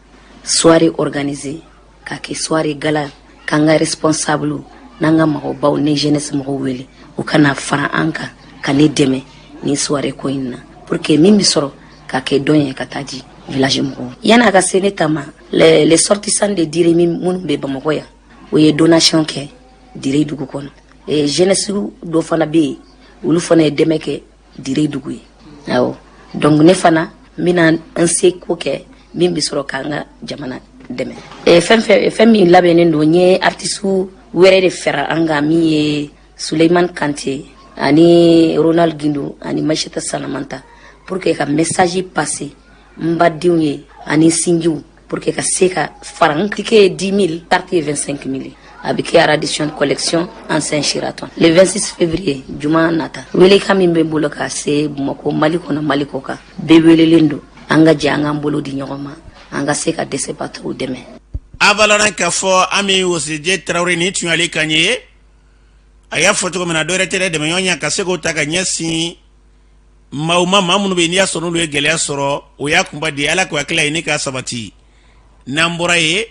soirée organiser, ka kɛ soirée gala, k'an ka responsable n'an ka mɔgɔbaw ni jeunesse mɔgɔw wele, u ka na fara an kan ka ne dɛmɛ ni soirée ko in na, pour que min bɛ sɔrɔ ka kɛ dɔn ye ka taa di village mɔgɔw. Yan'a ka se ne ta ma, les sortissants de Dire minnu bɛ Bamakɔ yan, o ye donation kɛ Dire dugu kɔnɔ. Jeunesse dɔ fana bɛ yen, olu fana ye dɛmɛ kɛ Dire dugu ye. Awɔ, donc ne fana n bɛna n seko kɛ, min bɛ sɔrɔ k'an ka jamana dɛmɛ. Fɛn fɛn min labɛnnen don, n ye artiste wɛrɛ de fara an kan, min ye Suleiman Kante ani Ronald Gindo ani Maïchata Salamanta pour que ka message passer n badenw ye ani sinjiw pour que ka se ka fara n ticket ye 10 000, carte ye 25 000. A bɛ kɛ Radisson Collection, ancien Sheraton, le 26 février, juma nata. Welekan min bɛ n bolo ka se Bamakɔ, Mali kɔnɔ, Mali kɔ kan, bɛɛ welelen don. An ka jɛ, an k'an bolo di ɲɔgɔn ma, an ka se ka dɛsɛbaatɔw dɛmɛ. A b'a ladɔn k'a fɔ Ami Wosijɛ Tarawele, nin tun y'ale kan ye. A y'a fɔ cogo min na, dɔwɛrɛ tɛ dɛ, dɛmɛɲɔgɔnya ka se k'o ta ka ɲɛsin maaw ma, maa minnu bɛ yen n'i y'a sɔrɔ n'olu ye gɛlɛya sɔrɔ, o y'a kunba di. Ala k'o hakili ɲini ka sabati. N'an bɔra yen,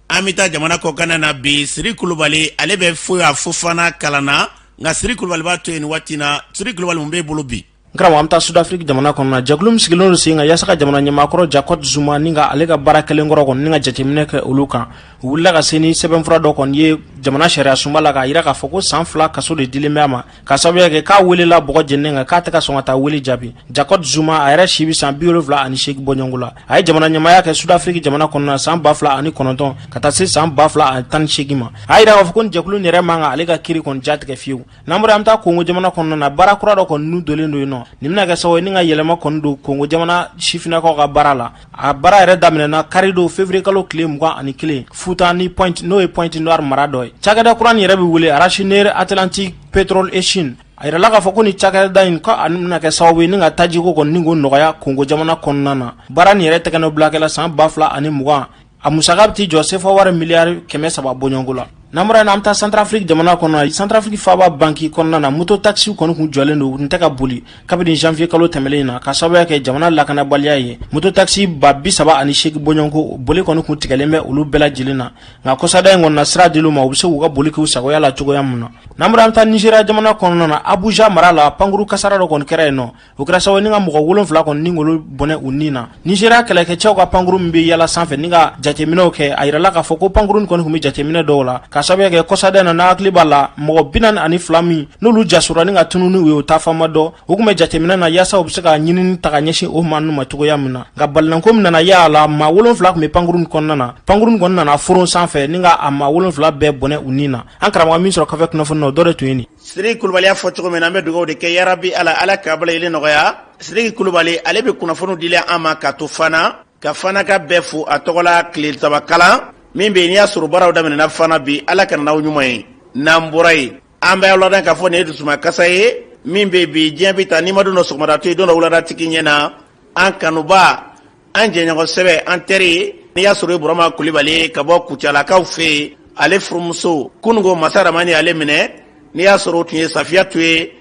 an bɛ taa jamana kɔkan na bi. Siri Kulubali, ale bɛ fo a Fofana kalan na, nka Siri Kulubali b'a to yen nin waati na. Siri Kulubali, mun b'e bolo bi? N karamɔgɔ, an bɛ taa Sud-Afrique jamana kɔnɔ na. Jɛkulu min sigilen don sen kan yaasa ka jamana ɲɛmaakɔrɔ Jacob Zuma ni ka ale ka baara kɛlen kɔrɔ kɔni ni ka jateminɛ kɛ olu kan, u wulila ka se ni sɛbɛnfura dɔ kɔni ye jamana sariya sunba la, k'a jira k'a fɔ ko san 2 kaso de dilen bɛ a ma, ka sababuya kɛ k'a welela bɔgɔ jeninen kan, k'a tɛ ka sɔn ka taa wele jaabi. Jacob Zuma, a yɛrɛ si bɛ san 78 bɔɲɔgɔnko la. A ye jamana ɲɛmaaya kɛ Sud-Afrique jamana kɔnɔna na san 2009 ka taa se san 2018 ma. A y'a jira k'a fɔ ko nin jɛkulu in yɛrɛ man kan ale ka kiri kɔni jatigɛ fiyewu. N'an bɔra, an bɛ taa Kongo jamana kɔnɔna na. Baara kura dɔ kɔni nun donnen don yen nɔ. Nin bɛna kɛ sababu ye ni ka yɛlɛma kɔni don Kongo jamana sifinnakaw ka baara la. A baara yɛrɛ daminɛna karidon février kalo tile 21, Futa ni Pointe, n'o ye Pointe Noire mara dɔ ye. Cakɛda kura nin yɛrɛ bɛ wele Raffinerie Atlantique Pétrole et Chine. A yirala k'a fɔ ko nin cakɛda in, ko a bɛna kɛ sababu ye ni ka tajiko kɔni ni k'o nɔgɔya Kongo jamana kɔnɔna na. Baara nin yɛrɛ tɛgɛnɔbila kɛla san 2020. A musaka bɛ t'i jɔ sefa wari miliyari 300 bɔɲɔgɔnko la. N'an bɔra yen, an bɛ taa Centrafrique jamana kɔnɔ. Centrafrique faaba Bangui kɔnɔna na, moto taxi kɔni kun jɔlen don, u tun tɛ ka boli kabini janvier kalo tɛmɛnen in na, ka sababuya kɛ jamana lakanabaliya ye. Moto taxi 38,000 bɔɲɔgɔnko, boli kɔni kun tigɛlen bɛ olu bɛɛ lajɛlen na, nka kɔsada in kɔni na, sira dil'u ma, u bɛ se k'u ka boli k'u sagoya la cogoya min na. N'an bɔra, an bɛ taa Nigeria jamana kɔnɔna na. Abuja mara la, pankuru kasara dɔ kɔni kɛra yen nɔ. O kɛra sababu ni ka mɔgɔ 7 kɔni ni k'olu bɔnɛ u ni na. Nizeriya kɛlɛkɛcɛw ka pankuru min bɛ yala sanfɛ ni ka jateminɛw kɛ, a yirala k'a fɔ ko pankuru kɔni tun bɛ jateminɛ dɔw la, ka sababu kɛ kɔsada in na, n'a hakili b'a la, mɔgɔ 42 min n'olu jasora ni ka tunun n'u ye, u taafan ma dɔn, u tun bɛ jateminɛ na yaasa u bɛ se ka ɲinini ta ka ɲɛsin o maa ninnu ma cogoya min na. Nka balinako min nana y'a la, maa 7 tun bɛ pankuru kɔnɔna na. Pankuru kɔni nana foron sanfɛ ni ka a maa 7 bɛɛ bɔnɛ u ni na. An karamɔgɔ, min sɔrɔ kɔfɛ kunnafoni na, o dɔ de tun ye nin. Sidiki Kulubali y'a fɔ cogo min na, an bɛ dugawu de kɛ, yarabi Ala, Ala k'a bɛɛ lajɛlen nɔgɔya. Sidiki Kulubali, ale bɛ kunnafoniw dila an ma ka to Fana, ka Fanaka bɛɛ fo a tɔgɔ la. Tile 3 kalan min bɛ yen, n'i y'a sɔrɔ baaraw daminɛna Fana bi, Ala ka na n'aw ɲuman ye. N'an bɔra yen, an bɛ aw ladɔn k'a fɔ nin ye dusuma kasa ye min bɛ bi. Diɲɛ bɛ taa, n'i ma don dɔ sɔgɔmada to yen, don dɔ wulada tigi ɲɛ na. An kanuba, an jɛɲɔgɔn sɛbɛ, an teri, n'i y'a sɔrɔ ye Burama Kulibali ye ka bɔ Kucalakaw fɛ yen, ale furumuso kununko masa Ramani ale minɛ, n'i y'a sɔrɔ o tun ye Safiyatu ye.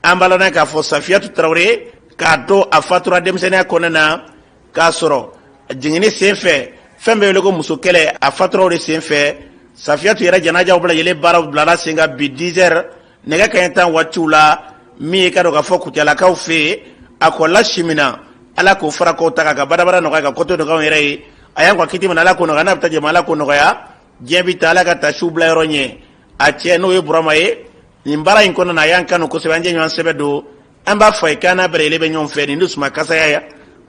An b'a ladɔn k'a fɔ Safiyatu Tarawele k'a to a fatura denmisɛnninya kɔnɔna na, k'a sɔrɔ jiginni senfɛ, fɛn bɛ wele ko muso kɛlɛ, a fatura o de senfɛ. Safiyatu yɛrɛ janajaw bɛɛ lajɛlen baaraw bilala sen kan bi 10 heures, nɛgɛ kanɲɛ 10 waatiw la, min ye ka dɔn k'a fɔ Kucalakaw fɛ yen. A kɔla si min na, Ala k'o fara k'o ta ka badabada nɔgɔya, ka kɔtɔ nɔgɔya yɛrɛ ye. A y'an ka kiti min, Ala k'o nɔgɔya, n'a bɛ taa jama, Ala k'o nɔgɔya. Diɲɛ bɛ taa, Ala ka taa su bila yɔrɔ ɲɛ. A cɛ, n'o ye Burama ye, nin baara in kɔnɔna na, a y'an kanu kosɛbɛ, an jɛ ɲɔgɔn sɛbɛ don. An b'a fɔ a ye k'an n'a bɛɛ lajɛlen bɛ ɲɔgɔn fɛ nin dusuma kasaya ye,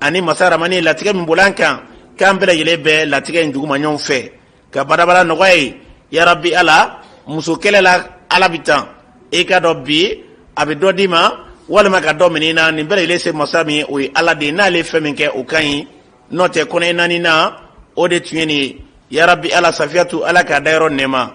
ani masa Ramani latigɛ min bɔla an kan, k'an bɛɛ lajɛlen bɛ latigɛ in duguma ɲɔgɔn fɛ, ka badabada nɔgɔya ye, yarabi Ala. Muso kɛlɛ la, Ala bɛ tan, i ka dɔn bi a bɛ dɔ d'i ma walima ka dɔ minɛ i na. Nin bɛɛ lajɛlen se masa min ye, o ye Ala de ye. N'ale ye fɛn min kɛ, o ka ɲi. N'o tɛ, kɔnɔ naani na, o de tun ye nin ye. Yarabi Ala, Safiyatu, Ala k'a dayɔrɔ nɛɛma.